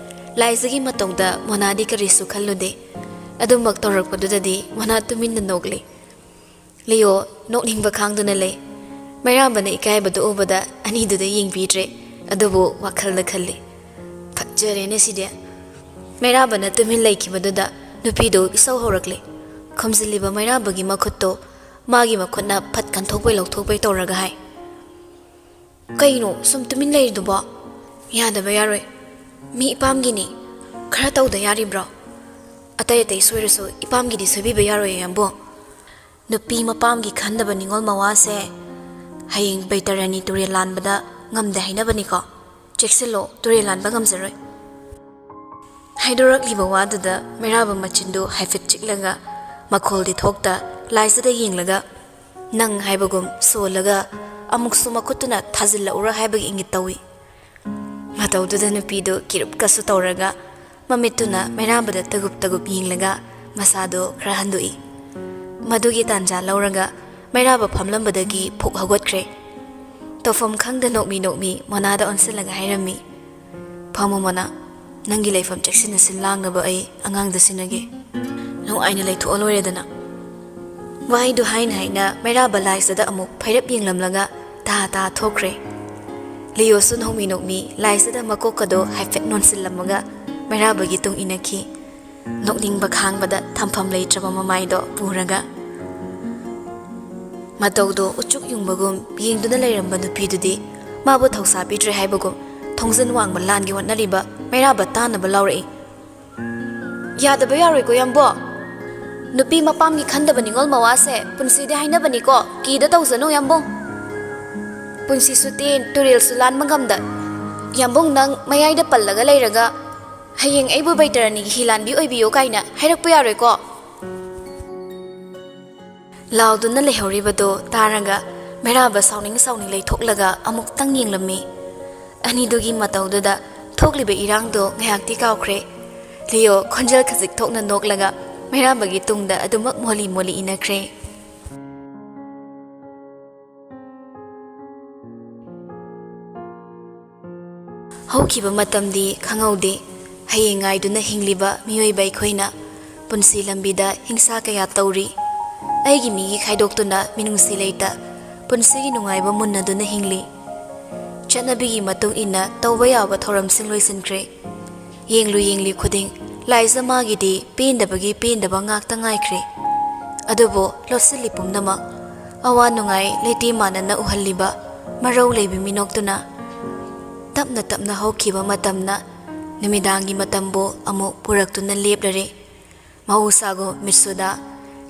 ꯂꯥꯏꯖꯒꯤ ꯃꯇꯧꯗ ꯃꯣꯅꯥꯗꯤ ꯀꯔꯤꯁꯨ ꯈꯜꯂꯨꯗꯦ꯫ ꯑꯗꯨꯃꯛ ꯇꯧꯔꯛꯄꯗꯨꯗꯗꯤ ꯃꯣꯅꯥ ꯇꯨꯃꯤꯟꯅ ꯅꯣꯛꯂꯤ꯫ ꯂꯤꯌꯣ ꯅꯣꯛꯅꯤꯡꯕ ꯈꯥꯡꯗꯨꯅ ꯂꯩ꯫ ꯃꯩꯔꯥꯕꯅ ꯏꯀꯥꯏꯕꯗꯨ ꯎꯕꯗ ꯑꯅꯤꯗꯨꯗ ꯌꯦꯡꯕꯤꯗ꯭ꯔꯦ, ꯑꯗꯨꯕꯨ ꯋꯥꯈꯜꯗ ꯈꯜꯂꯤ, "ꯐꯠꯖꯔꯦꯅꯦ ꯁꯤꯗꯤ"꯫ ꯃꯩꯔꯥꯕꯅ ꯇꯨꯃꯤꯟ ꯂꯩꯈꯤꯕꯗꯨꯗ ꯅꯨꯄꯤꯗꯨ ꯏꯁꯧ ꯍꯧꯔꯛꯂꯦ꯫ ꯈꯨꯝꯖꯤꯜꯂꯤꯕ ꯃꯩꯔꯥꯕꯒꯤ ꯃꯈꯨꯠꯇꯨ ꯃꯥꯒꯤ ꯃꯈꯨꯠꯅ ꯐꯠ ꯀꯟꯊꯣꯛꯄꯩ ꯂꯧꯊꯣꯛꯄꯩ ꯇꯧꯔꯒ ꯍꯥꯏ, ꯀꯩꯅꯣ ꯁꯨꯝ ꯇꯨꯃꯤꯟ ꯂꯩꯔꯤꯗꯨꯕꯣ? ꯌꯥꯗꯕ ꯌꯥꯔꯣꯏ꯫ ꯃꯤ ꯏꯄꯥꯝꯒꯤꯅꯤ꯫ ꯈꯔ ꯇꯧꯗ ꯌꯥꯔꯤꯕ꯭ꯔꯣ? ꯑꯇꯩ ꯑꯇꯩ ꯁꯣꯏꯔꯁꯨ ꯏꯄꯥꯝꯒꯤꯗꯤ ꯁꯣꯏꯕꯤꯕ ꯌꯥꯔꯣꯏꯌꯦ, ꯌꯥꯝꯕꯨꯡ꯫ ꯅꯨꯄꯤ ꯃꯄꯥꯝꯒꯤ ꯈꯟꯗꯕ ꯅꯤꯉꯣꯜ ꯃꯋꯥꯁꯦ ꯍꯌꯦꯡ ꯕꯩꯇꯔꯅꯤ ꯇꯨꯔꯦꯜ ꯂꯥꯟꯕꯗ ꯉꯝꯗꯦ ꯍꯥꯏꯅꯕꯅꯤꯀꯣ꯫ ꯆꯦꯛꯁꯤꯜꯂꯣ, ꯇꯨꯔꯦꯜ ꯂꯥꯟꯕ ꯉꯝꯖꯔꯣꯏ꯫ ꯍꯥꯏꯗꯣꯔꯛꯂꯤꯕ ꯋꯥꯗꯨꯗ ꯃꯩꯔꯥꯕ ꯃꯆꯤꯟꯗꯨ ꯍꯥꯏꯐꯦꯠ ꯆꯤꯛꯂꯒ, ꯃꯈꯣꯜꯗꯤ ꯊꯣꯛꯇ, ꯂꯥꯏꯖꯗ ꯌꯦꯡꯂꯒ, ꯅꯪ ꯍꯥꯏꯕꯒꯨꯝ ꯁꯣꯜꯂꯒ, ꯑꯃꯨꯛꯁꯨ ꯃꯈꯨꯠꯇꯨꯅ ꯊꯥꯖꯤꯜꯂꯛꯎꯔ ꯍꯥꯏꯕꯒꯤ ꯏꯪꯒꯤꯠ ꯇꯧꯏ꯫ ꯃꯇꯧꯗꯨꯗ ꯅꯨꯄꯤꯗꯨ ꯀꯤꯔꯨꯞꯀꯁꯨ ꯇꯧꯔꯒ, ꯃꯃꯤꯠꯇꯨꯅ ꯃꯩꯔꯥꯕꯗ ꯇꯒꯨꯞ ꯇꯒꯨꯞ ꯌꯦꯡꯂꯒ, ꯃꯁꯥꯗꯨ ꯈꯔ ꯍꯟꯗꯣꯛꯏ꯫ ꯃꯗꯨꯒꯤ ꯇꯥꯟꯖꯥ ꯂꯧꯔꯒ ꯃꯩꯔꯥꯕ ꯐꯝꯂꯝꯕꯗꯒꯤ ꯐꯨꯛ ꯍꯧꯒꯠꯈ꯭ꯔꯦ꯫ ꯇꯧꯐꯝ ꯈꯪꯗ ꯅꯣꯛꯃꯤ ꯅꯣꯛꯃꯤ ꯃꯣꯅꯥꯗ ꯑꯣꯟꯁꯤꯜꯂꯒ ꯍꯥꯏꯔꯝꯃꯤ, "ꯐꯝꯃꯣ ꯃꯣꯅꯥ, ꯅꯪꯒꯤ ꯂꯩꯐꯝ ꯆꯦꯛꯁꯤꯟꯅ ꯁꯤꯜ ꯂꯥꯡꯅꯕ ꯑꯩ ꯑꯉꯥꯡꯗ ꯁꯤꯟꯅꯒꯦ꯫ ꯅꯨꯡꯉꯥꯏꯅ ꯂꯩꯊꯣꯛꯑ ꯂꯣꯏꯔꯦꯗꯅ꯫" ꯋꯥꯍꯩꯗꯨ ꯍꯥꯏꯅ ꯍꯥꯏꯅ ꯃꯩꯔꯥꯕ ꯂꯥꯏꯖꯗ ꯑꯃꯨꯛ ꯐꯩꯔꯞ ꯌꯦꯡꯂꯝꯂꯒ ꯇꯥ ꯇꯥ ꯊꯣꯛꯈ꯭ꯔꯦ꯫ ꯂꯤꯌꯣꯁꯨ ꯅꯣꯛꯃꯤ ꯅꯣꯛꯃꯤ ꯂꯥꯏꯖꯗ ꯃꯀꯣꯛꯀꯗꯣ ꯍꯥꯏꯐꯦꯠ ꯅꯣꯟꯁꯤꯜꯂꯝꯃꯒ ꯃꯩꯔꯥꯕꯒꯤ ꯇꯨꯡ ꯏꯟꯅꯈꯤ꯫ ꯅꯣꯛꯅꯤꯡꯕ ꯈꯥꯡꯕꯗ ꯊꯝꯐꯝ ꯂꯩꯇ꯭ꯔꯕ ꯃꯃꯥꯏꯗꯣ ꯄꯨꯔꯒ꯫ ꯃꯇꯧꯗꯣ ꯎꯆꯨꯛ ꯌꯨꯡꯕꯒꯨꯝ ꯌꯦꯡꯗꯨꯅ ꯂꯩꯔꯝꯕ ꯅꯨꯄꯤꯗꯨꯗꯤ ꯃꯥꯕꯨ ꯊꯧꯁꯥꯕꯤꯗ꯭ꯔꯦ ꯍꯥꯏꯕꯒꯨꯝ ꯊꯣꯡꯖꯤꯟ ꯋꯥꯡꯃ ꯂꯥꯟꯒꯦ ꯍꯣꯠꯅꯔꯤꯕ ꯃꯩꯔꯥꯕ ꯇꯥꯅꯕ ꯂꯥꯎꯔꯛꯏ, "ꯌꯥꯗꯕ ꯌꯥꯔꯣꯏꯀꯣ, ꯌꯥꯝꯕꯣ꯫ ꯅꯨꯄꯤ ꯃꯄꯥꯝꯒꯤ ꯈꯟꯗꯕ ꯅꯤꯉꯣꯜ ꯃꯋꯥꯁꯦ ꯄꯨꯟꯁꯤꯗꯤ ꯍꯥꯏꯅꯕꯅꯤꯀꯣ, ꯀꯤꯗ ꯇꯧꯖꯅꯨ, ꯌꯥꯝꯕꯨꯡ꯫ ꯄꯨꯟꯁꯤꯁꯨ ꯇꯦꯟ, ꯇꯨꯔꯦꯜꯁꯨ ꯂꯥꯟꯕ ꯉꯝꯗ꯫ ꯌꯥꯝꯕꯨꯡ, ꯅꯪ ꯃꯌꯥꯏꯗ ꯄꯜꯂꯒ ꯂꯩꯔꯒ ꯍꯌꯦꯡ ꯑꯩꯕꯨ ꯕꯩꯇꯔꯅꯤꯒꯤ ꯍꯤ ꯂꯥꯟꯕꯤ ꯑꯣꯏꯕꯤꯌꯣ ꯀꯥꯏꯅ ꯍꯥꯏꯔꯛꯄ ꯌꯥꯔꯣꯏꯀꯣ꯫" ꯂꯥꯎꯗꯨꯅ ꯂꯩꯍꯧꯔꯤꯕꯗꯨ ꯇꯥꯔꯒ ꯃꯩꯔꯥꯕ ꯁꯥꯎꯅꯤꯡ ꯁꯥꯎꯅꯤꯡ ꯂꯩꯊꯣꯛꯂꯒ ꯑꯃꯨꯛꯇꯪ ꯌꯦꯡꯂꯝꯃꯤ꯫ ꯑꯅꯤꯗꯨꯒꯤ ꯃꯇꯧꯗꯨꯗ ꯊꯣꯛꯂꯤꯕ ꯏꯔꯥꯡꯗꯣ ꯉꯥꯏꯍꯥꯛꯇꯤ ꯀꯥꯎꯈ꯭ꯔꯦ꯫ ꯂꯤꯌꯣ ꯈꯣꯟꯖꯦꯜ ꯈꯖꯤꯛ ꯊꯣꯛꯅ ꯅꯣꯛꯂꯒ ꯃꯩꯔꯥꯕꯒꯤ ꯇꯨꯡꯗ ꯑꯗꯨꯃꯛ ꯃꯣꯂꯤ ꯃꯣꯂꯤ ꯏꯟꯅꯈ꯭ꯔꯦ꯫ ꯍꯧꯈꯤꯕ ꯃꯇꯝꯗꯤ ꯈꯪꯍꯧꯗꯦ꯫ ꯍꯌꯦꯡ ꯉꯥꯏꯗꯨꯅ ꯍꯤꯡꯂꯤꯕ ꯃꯤꯑꯣꯏꯕ ꯑꯩꯈꯣꯏꯅ ꯄꯨꯟꯁꯤ ꯂꯝꯕꯤꯗ ꯍꯤꯡꯁꯥ ꯀꯌꯥ ꯇꯧꯔꯤ꯫ ꯑꯩꯒꯤ ꯃꯤꯒꯤ ꯈꯥꯏꯗꯣꯛꯇꯨꯅ ꯃꯤꯅꯨꯡꯁꯤ ꯂꯩꯇ ꯄꯨꯟꯁꯤꯒꯤ ꯅꯨꯡꯉꯥꯏꯕ ꯃꯨꯟꯅꯗꯨꯅ ꯍꯤꯡꯂꯤ꯫ ꯆꯠꯅꯕꯤꯒꯤ ꯃꯇꯨꯡ ꯏꯟꯅ ꯇꯧꯕ ꯌꯥꯕ ꯊꯧꯔꯝꯁꯤꯡ ꯂꯣꯏꯁꯤꯟꯈ꯭ꯔꯦ꯫ ꯌꯦꯡꯂꯨ ꯌꯦꯡꯂꯤ ꯈꯨꯗꯤꯡ ꯂꯥꯏꯖ ꯃꯥꯒꯤꯗꯤ ꯄꯦꯟꯗꯕꯒꯤ ꯄꯦꯟꯗꯕ ꯉꯥꯛꯇ ꯉꯥꯏꯈ꯭ꯔꯦ꯫ ꯑꯗꯨꯕꯨ ꯂꯣꯠꯁꯤꯜꯂꯤ ꯄꯨꯝꯅꯃꯛ꯫ ꯑꯋꯥ ꯅꯨꯡꯉꯥꯏ ꯂꯩꯇꯦ ꯃꯥꯟꯅꯅ ꯎꯍꯜꯂꯤꯕ ꯃꯔꯧ ꯂꯩꯕꯤ ꯃꯤꯅꯣꯛꯇꯨꯅ ꯇꯞꯅ ꯇꯞꯅ ꯍꯧꯈꯤꯕ ꯃꯇꯝꯅ ꯅꯨꯃꯤꯗꯥꯡꯒꯤ ꯃꯇꯝꯕꯨ ꯑꯃꯨꯛ ꯄꯨꯔꯛꯇꯨꯅ ꯂꯦꯞꯂꯔꯦ꯫ ꯃꯍꯧꯁꯥꯒꯨꯝ ꯃꯤꯠꯁꯨꯗ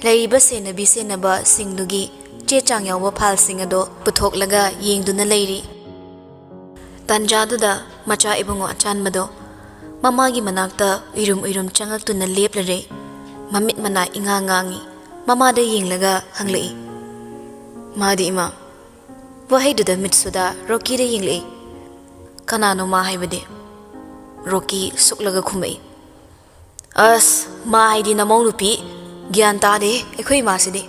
ꯂꯩꯔꯤꯕ ꯁꯦꯟꯅꯕꯤ ꯁꯦꯟꯅꯕꯁꯤꯡꯗꯨꯒꯤ ꯆꯦ ꯆꯥꯡ ꯌꯥꯎꯕ ꯐꯥꯏꯜꯁꯤꯡ ꯑꯗꯣ ꯄꯨꯊꯣꯛꯂꯒ ꯌꯦꯡꯗꯨꯅ ꯂꯩꯔꯤ꯫ ꯇꯟꯖꯥꯗꯨꯗ ꯃꯆꯥ ꯏꯕꯨꯡꯉꯣ ꯑꯆꯥꯟꯕꯗꯣ ꯃꯃꯥꯒꯤ ꯃꯅꯥꯛꯇ ꯎꯏꯔꯨꯝ ꯎꯏꯔꯨꯝ ꯆꯪꯉꯛꯇꯨꯅ ꯂꯦꯞꯂꯔꯦ꯫ ꯃꯃꯤꯠ ꯃꯅꯥ ꯏꯉꯥꯡ ꯉꯥꯡꯉꯤ꯫ ꯃꯃꯥꯗ ꯌꯦꯡꯂꯒ ꯍꯪꯂꯛꯏ꯫ ꯃꯥꯗꯤ ꯏꯃꯥ, ꯋꯥꯍꯩꯗꯨꯗ ꯃꯤꯠꯁꯨꯗ ꯔꯣꯀꯤꯗ ꯌꯦꯡꯂꯛꯏ꯫ "ꯀꯅꯥꯅꯣ ꯃꯥ ꯍꯥꯏꯕꯗꯤ?" ꯔꯣꯀꯤ ꯁꯨꯛꯂꯒ ꯈꯨꯝꯃꯛꯏ꯫ "ꯑꯁ, ꯃꯥ ꯍꯥꯏꯗꯤ ꯅꯃꯧ ꯅꯨꯄꯤ꯫ ꯒ꯭ꯌꯥꯟ ꯇꯥꯗꯦ ꯑꯩꯈꯣꯏ ꯏꯃꯥꯁꯤꯗꯤ꯫"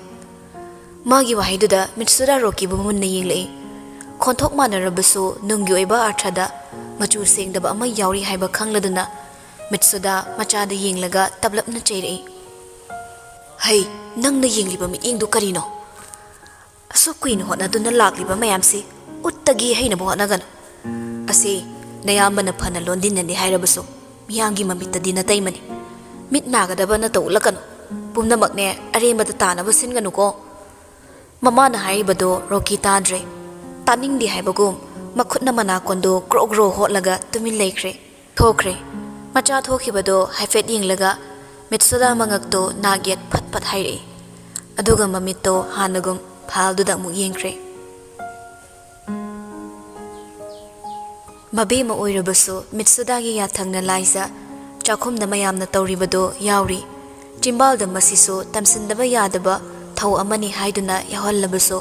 ꯃꯥꯒꯤ ꯋꯥꯍꯩꯗꯨꯗ ꯃꯤꯠꯁꯨꯗ ꯔꯣꯀꯤꯕꯨ ꯃꯨꯟꯅ ꯌꯦꯡꯂꯛꯏ꯫ ꯈꯣꯟꯊꯣꯛ ꯃꯥꯟꯅꯔꯕꯁꯨ ꯅꯨꯡꯒꯤ ꯑꯣꯏꯕ ꯑꯥꯔꯊꯗ ꯃꯆꯨ ꯁꯦꯡꯗꯕ ꯑꯃ ꯌꯥꯎꯔꯤ ꯍꯥꯏꯕ ꯈꯪꯂꯗꯨꯅ ꯃꯤꯠꯁꯨꯗ ꯃꯆꯥꯗ ꯌꯦꯡꯂꯒ ꯇꯞꯂꯞꯅ ꯆꯩꯔꯛꯏ꯫ "ꯍꯩ, ꯅꯪꯅ ꯌꯦꯡꯂꯤꯕ ꯃꯤꯠꯌꯦꯡꯗꯨ ꯀꯔꯤꯅꯣ? ꯑꯁꯨꯛ ꯀꯨꯏꯅ ꯍꯣꯠꯅꯗꯨꯅ ꯂꯥꯛꯂꯤꯕ ꯃꯌꯥꯝꯁꯤ ꯎꯠꯇꯒꯤ ꯍꯩꯅꯕ ꯍꯣꯠꯅꯒꯅꯨ꯫ ꯑꯁꯤ ꯅꯌꯥꯝꯕꯅ ꯐꯅ ꯂꯣꯟꯗꯤꯟꯅꯅꯤ ꯍꯥꯏꯔꯕꯁꯨ ꯃꯤꯌꯥꯝꯒꯤ ꯃꯃꯤꯠꯇꯗꯤ ꯅꯇꯩꯃꯅꯤ꯫ ꯃꯤꯠ ꯅꯥꯒꯗꯕ ꯅꯇꯧ ꯎꯠꯂꯛꯀꯅꯨ꯫ ꯄꯨꯝꯅꯃꯛꯅꯦ ꯑꯔꯦꯝꯕꯗ ꯇꯥꯅꯕ ꯁꯤꯟꯒꯅꯨꯀꯣ꯫" ꯃꯃꯥꯅ ꯍꯥꯏꯔꯤꯕꯗꯣ ꯔꯣꯀꯤ ꯇꯥꯗ꯭ꯔꯦ꯫ ꯇꯥꯅꯤꯡꯗꯦ ꯍꯥꯏꯕꯒꯨꯝ ꯃꯈꯨꯠꯅ ꯃꯅꯥꯀꯣꯟꯗꯣ ꯒ꯭ꯔꯣ ꯒ꯭ꯔꯣ ꯍꯣꯠꯂꯒ ꯇꯨꯃꯤꯟ ꯂꯩꯈ꯭ꯔꯦ꯫ ꯊꯣꯛꯈ꯭ꯔꯦ꯫ ꯃꯆꯥ ꯊꯣꯛꯈꯤꯕꯗꯣ ꯍꯥꯏꯐꯦꯠ ꯌꯦꯡꯂꯒ ꯃꯤꯠꯁꯨꯗꯥ ꯃꯉꯛꯇꯣ ꯅꯥꯛ ꯌꯦꯠ ꯐꯠ ꯐꯠ ꯍꯥꯏꯔꯛꯏ꯫ ꯑꯗꯨꯒ ꯃꯃꯤꯠꯇꯣ ꯍꯥꯟꯅꯒꯨꯝ ꯐꯥꯏꯜꯗꯨꯗ ꯑꯃꯨꯛ ꯌꯦꯡꯈ꯭ꯔꯦ꯫ ꯃꯕꯦꯝꯃ ꯑꯣꯏꯔꯕꯁꯨ ꯃꯤꯠꯁꯨꯗꯥꯒꯤ ꯌꯥꯊꯪꯅ ꯂꯥꯏꯖ ꯆꯥꯛꯈꯨꯝꯗ ꯃꯌꯥꯝꯅ ꯇꯧꯔꯤꯕꯗꯣ ꯌꯥꯎꯔꯤ꯫ ꯆꯤꯝꯕꯥꯜꯗ ꯃꯁꯤꯁꯨ ꯇꯝꯁꯤꯟꯗꯕ ꯌꯥꯗꯕ ꯊꯧ ꯑꯃꯅꯤ ꯍꯥꯏꯗꯨꯅ ꯌꯥꯎꯍꯜꯂꯕꯁꯨ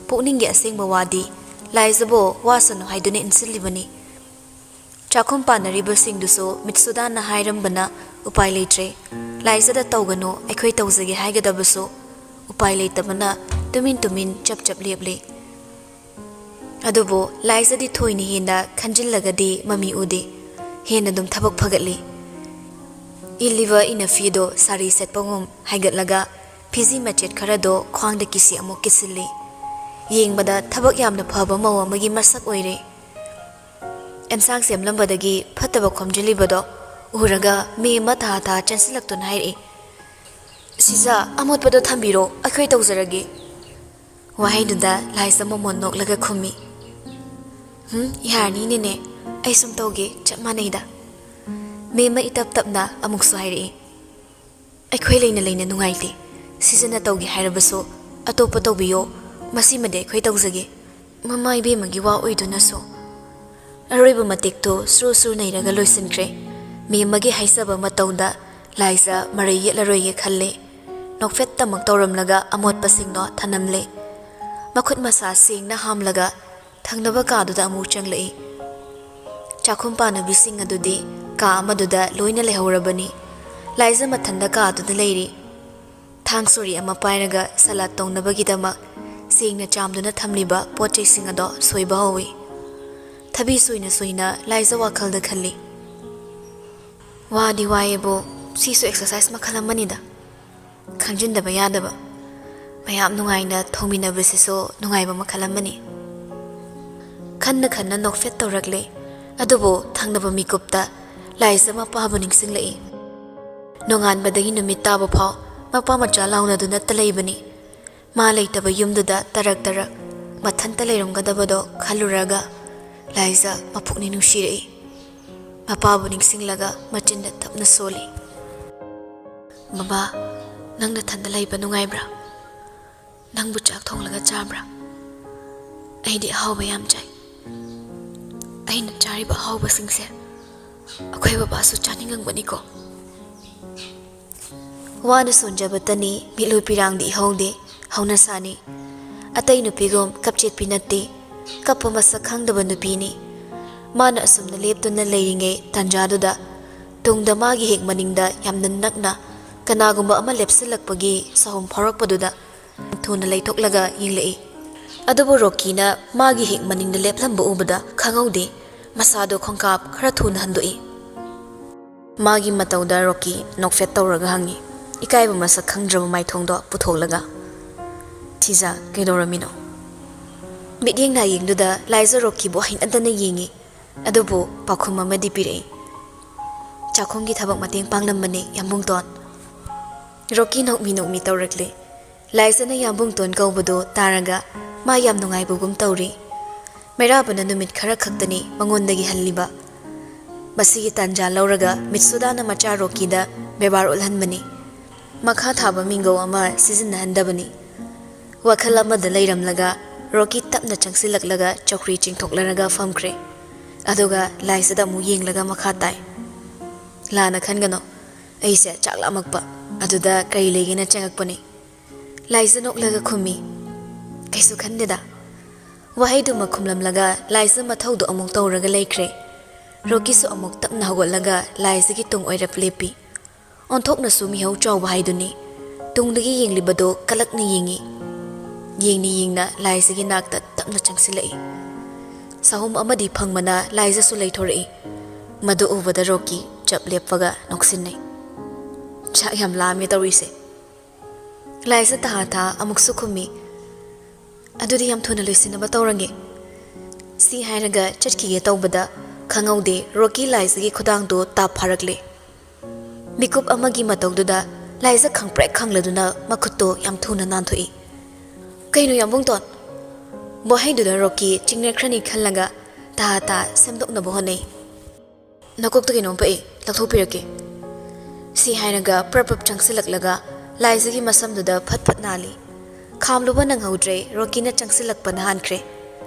ꯄꯨꯛꯅꯤꯡꯒꯤ ꯑꯁꯦꯡꯕ ꯋꯥꯗꯤ ꯂꯥꯏꯖꯕꯨ ꯋꯥꯁꯅꯨ ꯍꯥꯏꯗꯨꯅ ꯏꯟꯁꯤꯜꯂꯤꯕꯅꯤ꯫ ꯆꯥꯛꯈꯨꯝ ꯄꯥꯟꯅꯔꯤꯕꯁꯤꯡꯗꯨꯁꯨ ꯃꯤꯠꯁꯨꯗꯥꯅ ꯍꯥꯏꯔꯝꯕꯅ ꯎꯄꯥꯏ ꯂꯩꯇ꯭ꯔꯦ꯫ ꯂꯥꯏꯖꯗ ꯇꯧꯒꯅꯨ, ꯑꯩꯈꯣꯏ ꯇꯧꯖꯒꯦ ꯍꯥꯏꯒꯗꯕꯁꯨ ꯎꯄꯥꯏ ꯂꯩꯇꯕꯅ ꯇꯨꯃꯤꯟ ꯇꯨꯃꯤꯟ ꯆꯞ ꯆꯞ ꯂꯦꯞꯂꯤ꯫ ꯑꯗꯨꯕꯨ ꯂꯥꯏꯖꯗꯤ ꯊꯣꯏꯅ ꯍꯦꯟꯅ ꯈꯟꯖꯤꯜꯂꯒꯗꯤ ꯃꯃꯤ ꯎꯗꯦ꯫ ꯍꯦꯟꯅ ꯑꯗꯨꯝ ꯊꯕꯛ ꯐꯒꯠꯂꯤ꯫ ꯏꯜꯂꯤꯕ ꯏꯅꯐꯤꯗꯣ ꯁꯥꯔꯤ ꯁꯦꯠꯄꯒꯨꯝ ꯍꯥꯏꯒꯠꯂꯒ ꯐꯤꯖꯤ ꯃꯆꯦꯠ ꯈꯔꯗꯣ ꯈ꯭ꯋꯥꯡꯗ ꯀꯤꯁꯤ ꯑꯃꯨꯛ ꯀꯤꯁꯤꯜꯂꯤ꯫ ꯌꯦꯡꯕꯗ ꯊꯕꯛ ꯌꯥꯝꯅ ꯐꯕ ꯃꯧ ꯑꯃꯒꯤ ꯃꯁꯛ ꯑꯣꯏꯔꯦ꯫ ꯑꯦꯟꯁꯥꯡ ꯁꯦꯝꯂꯝꯕꯗꯒꯤ ꯐꯠꯇꯕ ꯈꯣꯝꯖꯤꯜꯂꯤꯕꯗꯣ ꯎꯔꯒ ꯃꯦ ꯑꯃ ꯊꯥ ꯊꯥ ꯆꯦꯟꯁꯤꯜꯂꯛꯇꯨꯅ ꯍꯥꯏꯔꯛꯏ, "ꯁꯤꯖ, ꯑꯃꯣꯠꯄꯗꯣ ꯊꯝꯕꯤꯔꯣ, ꯑꯩꯈꯣꯏ ꯇꯧꯖꯔꯒꯦ꯫" ꯋꯥꯍꯩꯗꯨꯗ ꯂꯥꯏꯖ ꯃꯃꯣꯟ ꯅꯣꯛꯂꯒ ꯈꯨꯝꯃꯤ꯫ ꯎꯝ, ꯌꯥꯔꯅꯤ ꯅꯦꯅꯦ, ꯑꯩ ꯁꯨꯝ ꯇꯧꯒꯦ, ꯆꯞ ꯃꯥꯟꯅꯩꯗ꯫ ꯃꯦꯝꯃ ꯏꯇꯞ ꯇꯞꯅ ꯑꯃꯨꯛꯁꯨ ꯍꯥꯏꯔꯛꯏ, "ꯑꯩꯈꯣꯏ ꯂꯩꯅ ꯂꯩꯅ ꯅꯨꯡꯉꯥꯏꯇꯦ, ꯁꯤꯖꯟꯅ ꯇꯧꯒꯦ ꯍꯥꯏꯔꯕꯁꯨ ꯑꯇꯣꯞꯄ ꯇꯧꯕꯤꯌꯣ, ꯃꯁꯤꯃꯗꯤ ꯑꯩꯈꯣꯏ ꯇꯧꯖꯒꯦ"꯫ ꯃꯃꯥ ꯏꯕꯦꯝꯃꯒꯤ ꯋꯥ ꯑꯣꯏꯗꯨꯅꯁꯨ ꯑꯔꯣꯏꯕ ꯃꯇꯦꯛꯇꯨ ꯁꯨꯔ ꯁꯨꯔ ꯅꯩꯔꯒ ꯂꯣꯏꯁꯤꯟꯈ꯭ꯔꯦ꯫ ꯃꯦꯝꯃꯒꯤ ꯍꯥꯏꯖꯕ ꯃꯇꯧꯗ ꯂꯥꯏꯖ ꯃꯔꯩ ꯌꯦꯠꯂꯔꯣꯏꯒꯦ ꯈꯜꯂꯦ꯫ ꯅꯣꯛꯐꯦꯠꯇꯃꯛ ꯇꯧꯔꯝꯂꯒ ꯑꯃꯣꯠꯄꯁꯤꯡꯗꯣ ꯊꯅꯝꯂꯦ꯫ ꯃꯈꯨꯠ ꯃꯁꯥ ꯁꯦꯡꯅ ꯍꯥꯝꯂꯒ ꯊꯪꯅꯕ ꯀꯥꯗꯨꯗ ꯑꯃꯨꯛ ꯆꯪꯂꯛꯏ꯫ ꯆꯥꯛꯈꯨꯝ ꯄꯥꯟꯅꯕꯤꯁꯤꯡ ꯑꯗꯨꯗꯤ ꯀꯥ ꯑꯃꯗꯨꯗ ꯂꯣꯏꯅ ꯂꯩꯍꯧꯔꯕꯅꯤ꯫ ꯂꯥꯏꯖ ꯃꯊꯟꯗ ꯀꯥꯗꯨꯗ ꯂꯩꯔꯤ꯫ ꯊꯥꯡ ꯁꯣꯔꯤ ꯑꯃ ꯄꯥꯏꯔꯒ ꯁꯂꯥꯗ ꯇꯧꯅꯕꯒꯤꯗꯃꯛ ꯁꯦꯡꯅ ꯆꯥꯝꯗꯨꯅ ꯊꯝꯂꯤꯕ ꯄꯣꯠ ꯆꯩꯁꯤꯡ ꯑꯗꯣ ꯁꯣꯏꯕ ꯍꯧꯏ꯫ ꯊꯕꯤ ꯁꯣꯏꯅ ꯁꯣꯏꯅ ꯂꯥꯏꯖ ꯋꯥꯈꯜꯗ ꯈꯜꯂꯤ꯫ "ꯋꯥꯗꯤ ꯋꯥꯏꯌꯦꯕꯨ, ꯁꯤꯁꯨ ꯑꯦꯛꯁꯔꯁꯥꯏꯁ ꯃꯈꯜ ꯑꯃꯅꯤꯗ꯫ ꯈꯪꯖꯤꯟꯗꯕ ꯌꯥꯗꯕ꯫ ꯃꯌꯥꯝ ꯅꯨꯡꯉꯥꯏꯅ ꯊꯣꯡꯃꯤꯟꯅꯕꯁꯤꯁꯨ ꯅꯨꯡꯉꯥꯏꯕ ꯃꯈꯜ ꯑꯃꯅꯤ"꯫ ꯈꯟꯅ ꯈꯟꯅ ꯅꯣꯛꯐꯦꯠ ꯇꯧꯔꯛꯂꯦ꯫ ꯑꯗꯨꯕꯨ ꯊꯪꯅꯕ ꯃꯤꯀꯨꯞꯇ ꯂꯥꯏꯖ ꯃꯄꯥꯕꯨ ꯅꯤꯡꯁꯤꯡꯂꯛꯏ꯫ ꯅꯣꯡꯉꯥꯟꯕꯗꯒꯤ ꯅꯨꯃꯤꯠ ꯇꯥꯕ ꯐꯥꯎ ꯃꯄꯥ ꯃꯆꯥ ꯂꯥꯎꯅꯗꯨꯅꯇ ꯂꯩꯕꯅꯤ꯫ ꯃꯥ ꯂꯩꯇꯕ ꯌꯨꯝꯗꯨꯗ ꯇꯔꯛ ꯇꯔꯛ ꯃꯊꯟꯇ ꯂꯩꯔꯝꯒꯗꯕꯗꯣ ꯈꯜꯂꯨꯔꯒ ꯂꯥꯏꯖ ꯃꯄꯨꯛꯅꯤꯡ ꯅꯨꯡꯁꯤꯔꯛꯏ꯫ ꯃꯄꯥꯕꯨ ꯅꯤꯡꯁꯤꯡꯂꯒ ꯃꯆꯤꯟꯗ ꯇꯞꯅ ꯁꯣꯜꯂꯤ꯫ "ꯕꯕꯥ, ꯅꯪ ꯅꯊꯟꯗ ꯂꯩꯕ ꯅꯨꯡꯉꯥꯏꯕ꯭ꯔꯥ? ꯅꯪꯕꯨ ꯆꯥꯛ ꯊꯣꯡꯂꯒ ꯆꯥꯕ꯭ꯔꯥ? ꯑꯩꯗꯤ ꯑꯍꯥꯎꯕ ꯌꯥꯝ ꯆꯥꯏ꯫ ꯑꯩꯅ ꯆꯥꯔꯤꯕ ꯑꯍꯥꯎꯕꯁꯤꯡꯁꯦ ꯑꯩꯈꯣꯏ ꯕꯕꯥꯁꯨ ꯆꯥꯅꯤꯡꯉꯝꯒꯅꯤꯀꯣ"꯫ ꯋꯥꯅ ꯁꯣꯟꯖꯕꯇꯅꯤ, ꯃꯤꯠꯂꯨ ꯄꯤꯔꯥꯡꯗꯤ ꯏꯍꯧꯗꯦ, ꯍꯧꯅꯁꯥꯅꯤ꯫ ꯑꯇꯩ ꯅꯨꯄꯤꯒꯨꯝ ꯀꯞꯆꯦꯠꯄꯤ ꯅꯠꯇꯦ, ꯀꯞꯄ ꯃꯁꯛ ꯈꯪꯗꯕ ꯅꯨꯄꯤꯅꯤ꯫ ꯃꯥꯅ ꯑꯁꯨꯝꯅ ꯂꯦꯞꯇꯨꯅ ꯂꯩꯔꯤꯉꯩ ꯇꯥꯟꯖꯥꯗꯨꯗ ꯇꯨꯡꯗ ꯃꯥꯒꯤ ꯍꯦꯛ ꯃꯅꯤꯡꯗ ꯌꯥꯝꯅ ꯅꯛꯅ ꯀꯅꯥꯒꯨꯝꯕ ꯑꯃ ꯂꯦꯞꯁꯤꯜꯂꯛꯄꯒꯤ ꯁꯥꯍꯨꯝ ꯐꯥꯎꯔꯛꯄꯗꯨꯗ ꯊꯨꯅ ꯂꯩꯊꯣꯛꯂꯒ ꯌꯦꯡꯂꯛꯏ꯫ ꯑꯗꯨꯕꯨ ꯔꯣꯀꯤꯅ ꯃꯥꯒꯤ ꯍꯦꯛ ꯃꯅꯤꯡꯗ ꯂꯦꯞꯂꯝꯕ ꯎꯕꯗ ꯈꯪꯍꯧꯗꯦ, ꯃꯁꯥꯗꯣ ꯈꯣꯡꯀꯥꯞ ꯈꯔ ꯊꯨꯅ ꯍꯟꯗꯣꯛꯏ꯫ ꯃꯥꯒꯤ ꯃꯇꯧꯗ ꯔꯣꯀꯤ ꯅꯣꯛꯐꯦꯠ ꯇꯧꯔꯒ ꯍꯪꯉꯤ, ꯏꯀꯥꯏꯕ ꯃꯁꯛ ꯈꯪꯗ꯭ꯔꯕ ꯃꯥꯏꯊꯣꯡꯗꯣ ꯄꯨꯊꯣꯛꯂꯒ꯫ "ꯊꯤꯖ, ꯀꯩꯗꯧꯔꯝꯃꯤꯅꯣ?" ꯃꯤꯠꯌꯦꯡ ꯅꯥꯌꯦꯡꯗꯨꯗ ꯂꯥꯏꯖ ꯔꯣꯀꯤꯕꯨ ꯍꯩꯅꯗꯅ ꯌꯦꯡꯉꯤ꯫ ꯑꯗꯨꯕꯨ ꯄꯥꯎꯈꯨꯝ ꯑꯃꯗꯤ ꯄꯤꯔꯛꯏ, "ꯆꯥꯛꯈꯨꯝꯒꯤ ꯊꯕꯛ ꯃꯇꯦꯡ ꯄꯥꯡꯂꯝꯕꯅꯤ, ꯌꯥꯝꯕꯨꯡꯇꯣꯟ"꯫ ꯔꯣꯀꯤ ꯅꯣꯛꯃꯤ ꯅꯣꯛꯃꯤ ꯇꯧꯔꯛꯂꯦ꯫ ꯂꯥꯏꯖꯅ ꯌꯥꯝꯕꯨꯡꯇꯣꯟ ꯀꯧꯕꯗꯨ ꯇꯥꯔꯒ ꯃꯥ ꯌꯥꯝ ꯅꯨꯡꯉꯥꯏꯕꯒꯨꯝ ꯇꯧꯔꯤ꯫ ꯃꯩꯔꯥꯕꯅ ꯅꯨꯃꯤꯠ ꯈꯔ ꯈꯛꯇꯅꯤ ꯃꯉꯣꯟꯗꯒꯤ ꯍꯜꯂꯤꯕ꯫ ꯃꯁꯤꯒꯤ ꯇꯥꯟꯖꯥ ꯂꯧꯔꯒ ꯃꯤꯠꯁꯨꯗꯥꯅ ꯃꯆꯥ ꯔꯣꯀꯤꯗ ꯕꯦꯕꯥꯔ ꯎꯠꯍꯟꯕꯅꯤ꯫ ꯃꯈꯥ ꯊꯥꯕ ꯃꯤꯡꯒꯧ ꯑꯃ ꯁꯤꯖꯤꯟꯅꯍꯟꯗꯕꯅꯤ꯫ ꯋꯥꯈꯜ ꯑꯃꯗ ꯂꯩꯔꯝꯂꯒ ꯔꯣꯀꯤ ꯇꯞꯅ ꯆꯪꯁꯤꯜꯂꯛꯂꯒ ꯆꯧꯀ꯭ꯔꯤ ꯆꯤꯡꯊꯣꯛꯂꯔꯒ ꯐꯝꯈ꯭ꯔꯦ꯫ ꯑꯗꯨꯒ ꯂꯥꯏꯖꯗ ꯑꯃꯨꯛ ꯌꯦꯡꯂꯒ ꯃꯈꯥ ꯇꯥꯏ꯫ "ꯂꯥꯟꯅ ꯈꯟꯒꯅꯣ, ꯑꯩꯁꯦ ꯆꯥꯛ ꯂꯥꯝꯃꯛꯄ, ꯑꯗꯨꯗ ꯀꯔꯤ ꯂꯩꯒꯦꯅ ꯆꯪꯉꯛꯄꯅꯤ꯫" ꯂꯥꯏꯖ ꯅꯣꯛꯂꯒ ꯈꯨꯝꯃꯤ, "ꯀꯩꯁꯨ ꯈꯟꯗꯦꯗ꯫" ꯋꯥꯍꯩꯗꯨꯃ ꯈꯨꯝꯂꯝꯂꯒ ꯂꯥꯏꯖ ꯃꯊꯧꯗꯨ ꯑꯃꯨꯛ ꯇꯧꯔꯒ ꯂꯩꯈ꯭ꯔꯦ꯫ ꯔꯣꯀꯤꯁꯨ ꯑꯃꯨꯛ ꯇꯞꯅ ꯍꯧꯒꯠꯂꯒ ꯂꯥꯏꯖꯒꯤ ꯇꯨꯡ ꯑꯣꯏꯔꯞ ꯂꯦꯞꯄꯤ꯫ ꯑꯣꯟꯊꯣꯛꯅꯁꯨ ꯃꯤꯍꯧ ꯆꯥꯎꯕ ꯍꯥꯏꯗꯨꯅꯤ꯫ ꯇꯨꯡꯗꯒꯤ ꯌꯦꯡꯂꯤꯕꯗꯨ ꯀꯂꯛꯅ ꯌꯦꯡꯉꯤ꯫ ꯌꯦꯡꯅ ꯌꯦꯡꯅ ꯂꯥꯏꯖꯒꯤ ꯅꯥꯛꯇ ꯇꯞꯅ ꯆꯪꯁꯤꯜꯂꯛꯏ꯫ ꯁꯥꯍꯨꯝ ꯑꯃꯗꯤ ꯐꯪꯕꯅ ꯂꯥꯏꯖꯁꯨ ꯂꯩꯊꯣꯔꯛꯏ꯫ ꯃꯗꯨ ꯎꯕꯗ ꯔꯣꯀꯤ ꯆꯞ ꯂꯦꯞꯄꯒ ꯅꯣꯛꯁꯤꯟꯅꯩ꯫ "ꯆꯥꯛ ꯌꯥꯝ ꯂꯥꯝꯃꯦ ꯇꯧꯔꯤꯁꯦ꯫" ꯂꯥꯏꯖ ꯇꯍꯥ ꯇꯍꯥ ꯑꯃꯨꯛꯁꯨ ꯈꯨꯝꯃꯤ, "ꯑꯗꯨꯗꯤ ꯌꯥꯝ ꯊꯨꯅ ꯂꯣꯏꯁꯤꯟꯅꯕ ꯇꯧꯔꯒꯦ꯫" ꯁꯤ ꯍꯥꯏꯔꯒ ꯆꯠꯈꯤꯒꯦ ꯇꯧꯕꯗ ꯈꯪꯍꯧꯗꯦ ꯔꯣꯀꯤ ꯂꯥꯏꯖꯒꯤ ꯈꯨꯗꯥꯡꯗꯨ ꯇꯥꯞ ꯐꯥꯔꯛꯂꯦ꯫ ꯃꯤꯀꯨꯞ ꯑꯃꯒꯤ ꯃꯇꯧꯗꯨꯗ ꯂꯥꯏꯖ ꯈꯪꯄ꯭ꯔꯦꯛ ꯈꯪꯂꯗꯨꯅ ꯃꯈꯨꯠꯇꯣ ꯌꯥꯝ ꯊꯨꯅ ꯅꯥꯟꯊꯣꯛꯏ꯫ "ꯀꯩꯅꯣ ꯌꯥꯝꯕꯨꯡꯇꯣꯟ?" ꯋꯥꯍꯩꯗꯨꯗ ꯔꯣꯀꯤ ꯆꯤꯡꯅꯈ꯭ꯔꯅꯤ ꯈꯜꯂꯒ ꯇꯍꯥ ꯇꯍꯥ ꯁꯦꯝꯗꯣꯛꯅꯕ ꯍꯣꯠꯅꯩ꯫ "ꯅꯀꯣꯛꯇ ꯀꯩꯅꯣꯝ ꯄꯛꯏ, ꯂꯧꯊꯣꯛꯄꯤꯔꯛꯀꯦ꯫" ꯁꯤ ꯍꯥꯏꯔꯒ ꯄ꯭ꯔꯞ ꯄ꯭ꯔꯞ ꯆꯪꯁꯤꯜꯂꯛꯂꯒ ꯂꯥꯏꯖꯒꯤ ꯃꯁꯝꯗꯨꯗ ꯐꯠ ꯐꯠ ꯅꯥꯜꯂꯤ꯫ ꯈꯥꯝꯂꯨꯕ ꯅꯪꯍꯧꯗ꯭ꯔꯦ, ꯔꯣꯀꯤꯅ ꯆꯪꯁꯤꯜꯂꯛꯄꯅ ꯍꯥꯟꯈ꯭ꯔꯦ꯫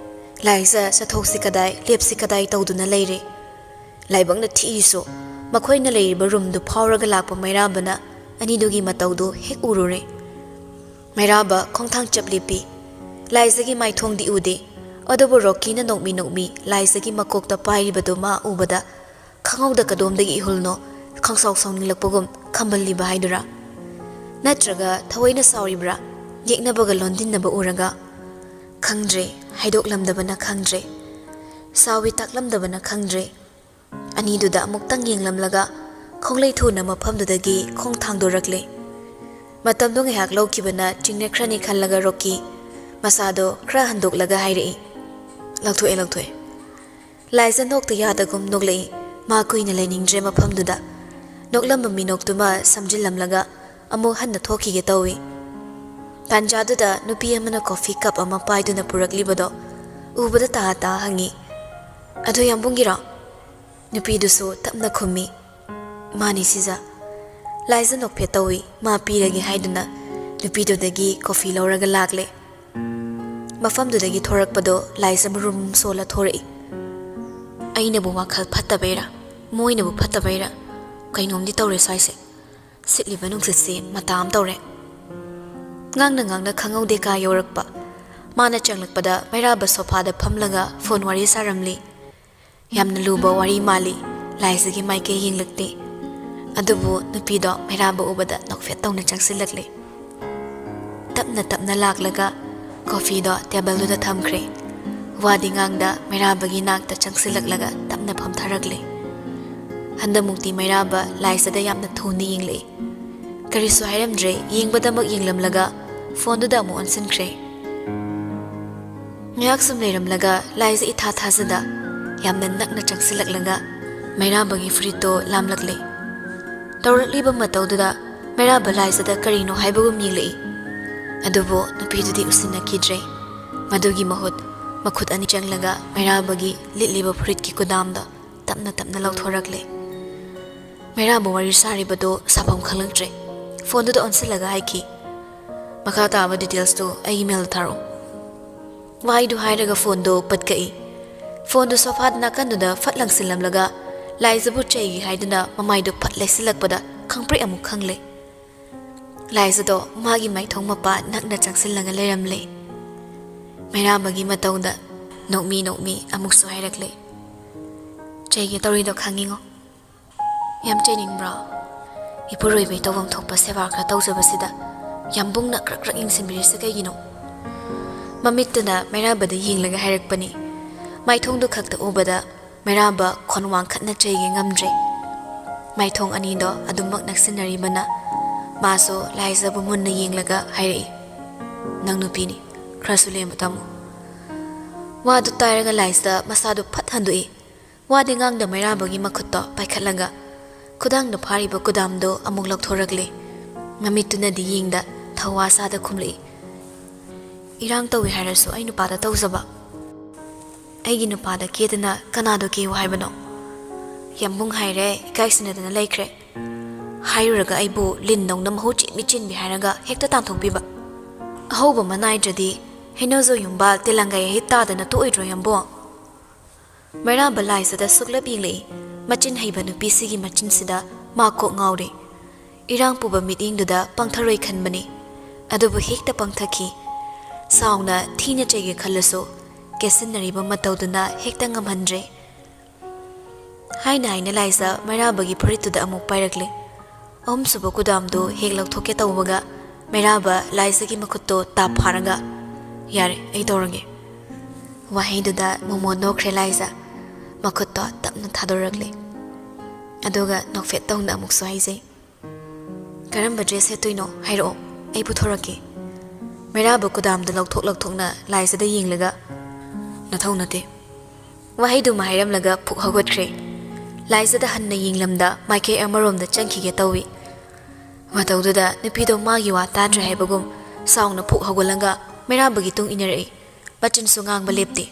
ꯂꯥꯏꯖ ꯆꯠꯊꯣꯛꯁꯤ ꯀꯗꯥꯏ, ꯂꯦꯞꯁꯤ ꯀꯗꯥꯏ ꯇꯧꯗꯨꯅ ꯂꯩꯔꯦ꯫ ꯂꯥꯏꯕꯛꯅ ꯊꯤꯏꯁꯨ, ꯃꯈꯣꯏꯅ ꯂꯩꯔꯤꯕ ꯔꯨꯝꯗꯨ ꯐꯥꯎꯔꯒ ꯂꯥꯛꯄ ꯃꯩꯔꯥꯕꯅ ꯑꯅꯤꯗꯨꯒꯤ ꯃꯇꯧꯗꯨ ꯍꯦꯛ ꯎꯔꯨꯔꯦ꯫ ꯃꯩꯔꯥꯕ ꯈꯣꯡꯊꯥꯡ ꯆꯞ ꯂꯦꯞꯄꯤ꯫ ꯂꯥꯏꯖꯒꯤ ꯃꯥꯏꯊꯣꯡꯗꯤ ꯎꯗꯦ, ꯑꯗꯨꯕꯨ ꯔꯣꯀꯤꯅ ꯅꯣꯛꯃꯤ ꯅꯣꯛꯃꯤ ꯂꯥꯏꯖꯒꯤ ꯃꯀꯣꯛꯇ ꯄꯥꯏꯔꯤꯕꯗꯨ ꯃꯥ ꯎꯕꯗ ꯈꯪꯍꯧꯗ ꯀꯗꯣꯝꯗꯒꯤ ꯏꯍꯨꯜꯅꯣ ꯈꯪꯁꯥꯎ ꯁꯥꯎꯅꯤꯡꯂꯛꯄꯒꯨꯝ ꯈꯝꯕꯜꯂꯤꯕ ꯍꯥꯏꯗꯨꯔꯥ? ꯅꯠꯇ꯭ꯔꯒ ꯊꯑꯣꯏꯅ ꯁꯥꯎꯔꯤꯕ꯭ꯔꯥ? ꯌꯦꯛꯅꯕꯒ ꯂꯣꯟꯗꯤꯟꯅꯕ ꯎꯔꯒ? ꯈꯪꯗ꯭ꯔꯦ, ꯍꯥꯏꯗꯣꯛꯂꯝꯗꯕꯅ ꯈꯪꯗ꯭ꯔꯦ꯫ ꯁꯥꯎꯏ ꯇꯥꯛꯂꯝꯗꯕꯅ ꯈꯪꯗ꯭ꯔꯦ꯫ ꯑꯅꯤꯗꯨꯗ ꯑꯃꯨꯛꯇꯪ ꯌꯦꯡꯂꯝꯂꯒ ꯈꯣꯡꯂꯩ ꯊꯨꯅ ꯃꯐꯝꯗꯨꯗꯒꯤ ꯈꯣꯡ ꯊꯥꯡꯗꯣꯔꯛꯂꯦ꯫ ꯃꯇꯝꯗꯣ ꯉꯥꯏꯍꯥꯛ ꯂꯧꯈꯤꯕꯅ ꯆꯤꯡꯅꯈ꯭ꯔꯅꯤ ꯈꯜꯂꯒ ꯔꯣꯀꯤ ꯃꯁꯥꯗꯣ ꯈꯔ ꯍꯟꯗꯣꯛꯂꯒ ꯍꯥꯏꯔꯛꯏ, "ꯂꯧꯊꯣꯛꯑꯦ, ꯂꯧꯊꯣꯛꯑꯦ꯫" ꯂꯥꯏꯖ ꯅꯣꯛꯇ ꯌꯥꯗꯒꯨꯝ ꯅꯣꯛꯂꯛꯏ꯫ ꯃꯥ ꯀꯨꯏꯅ ꯂꯩꯅꯤꯡꯗ꯭ꯔꯦ ꯃꯐꯝꯗꯨꯗ꯫ ꯅꯣꯛꯂꯝꯕ ꯃꯤꯅꯣꯛꯇꯨꯃ ꯁꯝꯖꯤꯜꯂꯝꯂꯒ ꯑꯃꯨꯛ ꯍꯟꯅ ꯊꯣꯛꯈꯤꯒꯦ ꯇꯧꯏ꯫ ꯇꯥꯟꯖꯥꯗꯨꯗ ꯅꯨꯄꯤ ꯑꯃꯅ ꯀꯣꯐꯤ ꯀꯞ ꯑꯃ ꯄꯥꯏꯗꯨꯅ ꯄꯨꯔꯛꯂꯤꯕꯗꯣ ꯎꯕꯗ ꯇꯥ ꯇꯥ ꯍꯪꯉꯤ, "ꯑꯗꯨ ꯌꯥꯝꯕꯨꯡꯒꯤꯔꯣ?" ꯅꯨꯄꯤꯗꯨꯁꯨ ꯇꯞꯅ ꯈꯨꯝꯃꯤ, "ꯃꯥꯅꯤ ꯁꯤꯖ꯫" ꯂꯥꯏꯖ ꯅꯣꯛꯐꯦꯠ ꯇꯧꯏ꯫ ꯃꯥ ꯄꯤꯔꯒꯦ ꯍꯥꯏꯗꯨꯅ ꯅꯨꯄꯤꯗꯨꯗꯒꯤ ꯀꯣꯐꯤ ꯂꯧꯔꯒ ꯂꯥꯛꯂꯦ꯫ ꯃꯐꯝꯗꯨꯗꯒꯤ ꯊꯣꯔꯛꯄꯗꯣ ꯂꯥꯏꯖ ꯃꯔꯨꯝ ꯁꯣꯜꯂ ꯊꯣꯔꯛꯏ꯫ "ꯑꯩꯅꯕꯨ ꯋꯥꯈꯜ ꯐꯠꯇꯕꯩꯔꯥ, ꯃꯣꯏꯅꯕꯨ ꯐꯠꯇꯕꯩꯔꯥ, ꯀꯩꯅꯣꯝꯗꯤ ꯇꯧꯔꯦ ꯁ꯭ꯋꯥꯏꯁꯦ꯫ ꯁꯤꯠꯂꯤꯕ ꯅꯨꯡꯁꯤꯠꯁꯤ ꯃꯇꯥ ꯑꯃ ꯇꯧꯔꯦ꯫" ꯉꯥꯡꯅ ꯉꯥꯡꯅ ꯈꯪꯍꯧꯗꯦ ꯀꯥ ꯌꯧꯔꯛꯄ꯫ ꯃꯥꯅ ꯆꯪꯂꯛꯄꯗ ꯃꯩꯔꯥꯕ ꯁꯣꯐꯥꯗ ꯐꯝꯂꯒ ꯐꯣꯟ ꯋꯥꯔꯤ ꯁꯥꯔꯝꯂꯤ꯫ ꯌꯥꯝꯅ ꯂꯨꯕ ꯋꯥꯔꯤ ꯃꯥꯜꯂꯤ꯫ ꯂꯥꯏꯖꯒꯤ ꯃꯥꯏꯀꯩ ꯌꯦꯡꯂꯛꯇꯦ꯫ ꯑꯗꯨꯕꯨ ꯅꯨꯄꯤꯗꯣ ꯃꯩꯔꯥꯕ ꯎꯕꯗ ꯅꯣꯛꯐꯦꯠ ꯇꯧꯅ ꯆꯪꯁꯤꯜꯂꯛꯂꯦ꯫ ꯇꯞꯅ ꯇꯞꯅ ꯂꯥꯛꯂꯒ ꯀꯣꯐꯤꯗꯣ ꯇꯦꯕꯜꯗꯨꯗ ꯊꯝꯈ꯭ꯔꯦ꯫ ꯋꯥꯗꯤ ꯉꯥꯡꯗ ꯃꯩꯔꯥꯕꯒꯤ ꯅꯥꯛꯇ ꯆꯪꯁꯤꯜꯂꯛꯂꯒ ꯇꯞꯅ ꯐꯝꯊꯔꯛꯂꯦ꯫ ꯍꯟꯗꯛꯃꯨꯛꯇꯤ ꯃꯩꯔꯥꯕ ꯂꯥꯏꯖꯗ ꯌꯥꯝꯅ ꯊꯨꯅ ꯌꯦꯡꯂꯛꯏ꯫ ꯀꯔꯤꯁꯨ ꯍꯥꯏꯔꯝꯗ꯭ꯔꯦ, ꯌꯦꯡꯕꯗꯃꯛ ꯌꯦꯡꯂꯝꯂꯒ ꯐꯣꯟꯗꯨꯗ ꯑꯃꯨꯛ ꯑꯣꯟꯁꯤꯟꯈ꯭ꯔꯦ꯫ ꯉꯥꯏꯍꯥꯛ ꯁꯨꯝ ꯂꯩꯔꯝꯂꯒ ꯂꯥꯏꯖ ꯏꯊꯥ ꯊꯥꯖꯗ ꯌꯥꯝꯅ ꯅꯛꯅ ꯆꯪꯁꯤꯜꯂꯛꯂꯒ ꯃꯩꯔꯥꯕꯒꯤ ꯐꯨꯔꯤꯠꯇꯣ ꯂꯥꯝꯂꯛꯂꯦ꯫ ꯇꯧꯔꯛꯂꯤꯕ ꯃꯇꯧꯗꯨꯗ ꯃꯩꯔꯥꯕ ꯂꯥꯏꯖꯗ ꯀꯔꯤꯅꯣ ꯍꯥꯏꯕꯒꯨꯝ ꯌꯦꯡꯂꯛꯏ꯫ ꯑꯗꯨꯕꯨ ꯅꯨꯄꯤꯗꯨꯗꯤ ꯎꯁꯤꯟꯅꯈꯤꯗ꯭ꯔꯦ꯫ ꯃꯗꯨꯒꯤ ꯃꯍꯨꯠ ꯃꯈꯨꯠ ꯑꯅꯤ ꯆꯪꯂꯒ ꯃꯩꯔꯥꯕꯒꯤ ꯂꯤꯠꯂꯤꯕ ꯐꯨꯔꯤꯠꯀꯤ ꯀꯨꯗꯥꯝꯗꯣ ꯇꯞꯅ ꯇꯞꯅ ꯂꯧꯊꯣꯔꯛꯂꯦ꯫ ꯃꯩꯔꯥꯕ ꯋꯥꯔꯤ ꯁꯥꯔꯤꯕꯗꯨ ꯁꯥꯐꯝ ꯈꯪꯂꯛꯇ꯭ꯔꯦ꯫ ꯐꯣꯟꯗꯨꯗ ꯑꯣꯟꯁꯤꯜꯂꯒ ꯍꯥꯏꯈꯤ, "ꯃꯈꯥ ꯇꯥꯕ ꯗꯤꯇꯦꯜꯁꯇꯨ ꯑꯩꯒꯤ ꯃꯦꯜꯗ ꯊꯥꯔꯛꯑꯣ꯫" ꯋꯥꯍꯩꯗꯨ ꯍꯥꯏꯔꯒ ꯐꯣꯟꯗꯨ ꯄꯠ ꯀꯛꯏ꯫ ꯐꯣꯟꯗꯨ ꯁꯣꯐꯥꯗ ꯅꯥꯀꯟꯗꯨꯗ ꯐꯠ ꯂꯪꯁꯤꯜꯂꯝꯂꯒ ꯂꯥꯏꯖꯕꯨ ꯆꯩꯒꯦ ꯍꯥꯏꯗꯨꯅ ꯃꯃꯥꯏꯗꯨ ꯐꯠ ꯂꯩꯁꯤꯜꯂꯛꯄꯗ ꯈꯪꯄ꯭ꯔꯦꯛ ꯑꯃꯨꯛ ꯈꯪꯂꯦ꯫ ꯂꯥꯏꯖꯗꯣ ꯃꯥꯒꯤ ꯃꯥꯏꯊꯣꯡ ꯃꯄꯥ ꯅꯛꯅ ꯆꯪꯁꯤꯜꯂꯒ ꯂꯩꯔꯝꯂꯦ꯫ ꯃꯩꯔꯥꯕꯒꯤ ꯃꯇꯧꯗ ꯅꯣꯛꯃꯤ ꯅꯣꯛꯃꯤ ꯑꯃꯨꯛꯁꯨ ꯍꯥꯏꯔꯛꯂꯦ, "ꯆꯩꯒꯦ ꯇꯧꯔꯤꯗꯣ ꯈꯪꯉꯤꯉꯣ꯫ ꯌꯥꯝ ꯆꯩꯅꯤꯡꯕ꯭ꯔꯣ? ꯏꯄꯨꯔꯣꯏꯕꯩ ꯇꯧꯐꯝ ꯊꯣꯛꯄ ꯁꯦꯕꯥ ꯈꯔ ꯇꯧꯖꯕꯁꯤꯗ ꯌꯥꯝꯕꯨꯡꯅ ꯀ꯭ꯔꯛ ꯀ꯭ꯔꯛ ꯌꯦꯡꯁꯤꯟꯕꯤꯔꯤꯁꯦ ꯀꯩꯒꯤꯅꯣ?" ꯃꯃꯤꯠꯇꯨꯅ ꯃꯩꯔꯥꯕꯗ ꯌꯦꯡꯂꯒ ꯍꯥꯏꯔꯛꯄꯅꯤ꯫ ꯃꯥꯏꯊꯣꯡꯗꯨ ꯈꯛꯇ ꯎꯕꯗ ꯃꯩꯔꯥꯕ ꯈꯣꯟ ꯋꯥꯡꯈꯠꯅ ꯆꯩꯒꯦ ꯉꯝꯗ꯭ꯔꯦ꯫ ꯃꯥꯏꯊꯣꯡ ꯑꯅꯤꯗꯣ ꯑꯗꯨꯃꯛ ꯅꯛꯁꯤꯟꯅꯔꯤꯕꯅ ꯃꯥꯁꯨ ꯂꯥꯏꯖꯕꯨ ꯃꯨꯟꯅ ꯌꯦꯡꯂꯒ ꯍꯥꯏꯔꯛꯏ, "ꯅꯪ ꯅꯨꯄꯤꯅꯤ, ꯈꯔꯁꯨ ꯂꯦꯝꯕ ꯇꯝꯃꯨ꯫" ꯋꯥꯗꯨ ꯇꯥꯔꯒ ꯂꯥꯏꯖ ꯃꯁꯥꯗꯨ ꯐꯠ ꯍꯟꯗꯣꯛꯏ꯫ ꯋꯥꯗꯤ ꯉꯥꯡꯗ ꯃꯩꯔꯥꯕꯒꯤ ꯃꯈꯨꯠꯇꯣ ꯄꯥꯏꯈꯠꯂꯒ ꯈꯨꯗꯥꯡꯗ ꯐꯥꯔꯤꯕ ꯀꯨꯗꯥꯝꯗꯣ ꯑꯃꯨꯛ ꯂꯧꯊꯣꯔꯛꯂꯦ꯫ ꯃꯃꯤꯠꯇꯨꯅꯗꯤ ꯌꯦꯡꯗ ꯊꯧꯋꯥ ꯁꯥꯗ ꯈꯨꯝꯂꯛꯏ, "ꯏꯔꯥꯡ ꯇꯧꯏ ꯍꯥꯏꯔꯁꯨ ꯑꯩ ꯅꯨꯄꯥꯗ ꯇꯧꯖꯕ꯫ ꯑꯩꯒꯤ ꯅꯨꯄꯥꯗ ꯀꯦꯗꯅ ꯀꯅꯥꯗꯣ ꯀꯦꯌꯨ ꯍꯥꯏꯕꯅꯣ? ꯌꯥꯝꯕꯨꯡ ꯍꯥꯏꯔꯦ, ꯏꯀꯥꯏꯁꯤꯟꯅꯗꯅ ꯂꯩꯈ꯭ꯔꯦ꯫ ꯍꯥꯏꯔꯨꯔꯒ ꯑꯩꯕꯨ ꯂꯤꯟꯗꯧꯅ ꯃꯍꯨ ꯆꯦꯟꯕꯤ ꯆꯦꯟꯕꯤ ꯍꯥꯏꯔꯒ ꯍꯦꯛꯇ ꯇꯥꯟꯊꯣꯛꯄꯤꯕ꯫ ꯑꯍꯧꯕ ꯑꯃ ꯅꯥꯏꯗ꯭ꯔꯗꯤ ꯍꯩꯅꯧꯖꯧ ꯌꯨꯝꯕꯥꯜ ꯇꯦꯂꯪꯒꯥꯏ ꯍꯦꯛ ꯇꯥꯗꯅ ꯇꯣꯛꯑꯣꯏꯗ꯭ꯔꯣ, ꯌꯥꯝꯕꯨꯡ? ꯃꯩꯔꯥꯕ ꯂꯥꯏꯖꯗ ꯁꯨꯛꯂꯞ ꯌꯦꯡꯂꯛꯏ꯫ ꯃꯆꯤꯟ ꯍꯩꯕ ꯅꯨꯄꯤꯁꯤꯒꯤ ꯃꯆꯤꯟꯁꯤꯗ ꯃꯥ ꯀꯣꯛ ꯉꯥꯎꯔꯦ꯫ ꯏꯔꯥꯡ ꯄꯨꯕ ꯃꯤꯠꯌꯦꯡꯗꯨꯗ ꯄꯪꯊꯔꯣꯏ ꯈꯟꯕꯅꯤ, ꯑꯗꯨꯕꯨ ꯍꯦꯛꯇ ꯄꯪꯊꯈꯤ꯫ ꯁꯥꯎꯅ ꯊꯤꯅ ꯆꯩꯒꯦ ꯈꯜꯂꯁꯨ ꯀꯦꯁꯤꯟꯅꯔꯤꯕ ꯃꯇꯧꯗꯨꯅ ꯍꯦꯛꯇ ꯉꯝꯍꯟꯗ꯭ꯔꯦ꯫ ꯍꯥꯏꯅ ꯍꯥꯏꯅ ꯂꯥꯏꯖ ꯃꯩꯔꯥꯕꯒꯤ ꯐꯨꯔꯤꯠꯇꯨꯗ ꯑꯃꯨꯛ ꯄꯥꯏꯔꯛꯂꯦ꯫ ꯑꯍꯨꯝꯁꯨꯕ ꯀꯨꯗꯥꯝꯗꯨ ꯍꯦꯛ ꯂꯧꯊꯣꯛꯀꯦ ꯇꯧꯕꯒ ꯃꯩꯔꯥꯕ ꯂꯥꯏꯖꯒꯤ ꯃꯈꯨꯠꯇꯣ ꯇꯥꯞ ꯐꯥꯔꯒ, "ꯌꯥꯔꯦ, ꯑꯩ ꯇꯧꯔꯒꯦ"꯫ ꯋꯥꯍꯩꯗꯨꯗ ꯃꯣꯃꯣ ꯅꯣꯛꯈ꯭ꯔꯦ ꯂꯥꯏꯖ꯫ ꯃꯈꯨꯠꯇꯣ ꯇꯞꯅ ꯊꯥꯗꯣꯔꯛꯂꯦ꯫ ꯑꯗꯨꯒ ꯅꯣꯛꯐꯦꯠ ꯇꯧꯅ ꯑꯃꯨꯛꯁꯨ ꯍꯥꯏꯖꯩ, "ꯀꯔꯝꯕ ꯗ꯭ꯔꯦꯁ ꯁꯦꯠꯇꯣꯏꯅꯣ ꯍꯥꯏꯔꯛꯑꯣ, ꯑꯩ ꯄꯨꯊꯣꯔꯛꯀꯦ"꯫ ꯃꯩꯔꯥꯕ ꯀꯨꯗꯥꯝꯗ ꯂꯧꯊꯣꯛ ꯂꯧꯊꯣꯛꯅ ꯂꯥꯏꯖꯗ ꯌꯦꯡꯂꯒ, "ꯅꯊꯧ ꯅꯠꯇꯦ"꯫ ꯋꯥꯍꯩꯗꯨꯃ ꯍꯥꯏꯔꯝꯂꯒ ꯐꯨꯛ ꯍꯧꯒꯠꯈ꯭ꯔꯦ꯫ ꯂꯥꯏꯖꯗ ꯍꯟꯅ ꯌꯦꯡꯂꯝꯗ ꯃꯥꯏꯀꯩ ꯑꯃꯔꯣꯝꯗ ꯆꯪꯈꯤꯒꯦ ꯇꯧꯏ꯫ ꯃꯇꯧꯗꯨꯗ ꯅꯨꯄꯤꯗꯣ ꯃꯥꯒꯤ ꯋꯥ ꯇꯥꯗ꯭ꯔꯦ ꯍꯥꯏꯕꯒꯨꯝ ꯁꯥꯎꯅ ꯐꯨꯛ ꯍꯧꯒꯠꯂꯒ ꯃꯩꯔꯥꯕꯒꯤ ꯇꯨꯡ ꯏꯟꯅꯔꯛꯏ꯫ ꯃꯆꯤꯟꯁꯨ ꯉꯥꯡꯕ ꯂꯦꯞꯇꯦ꯫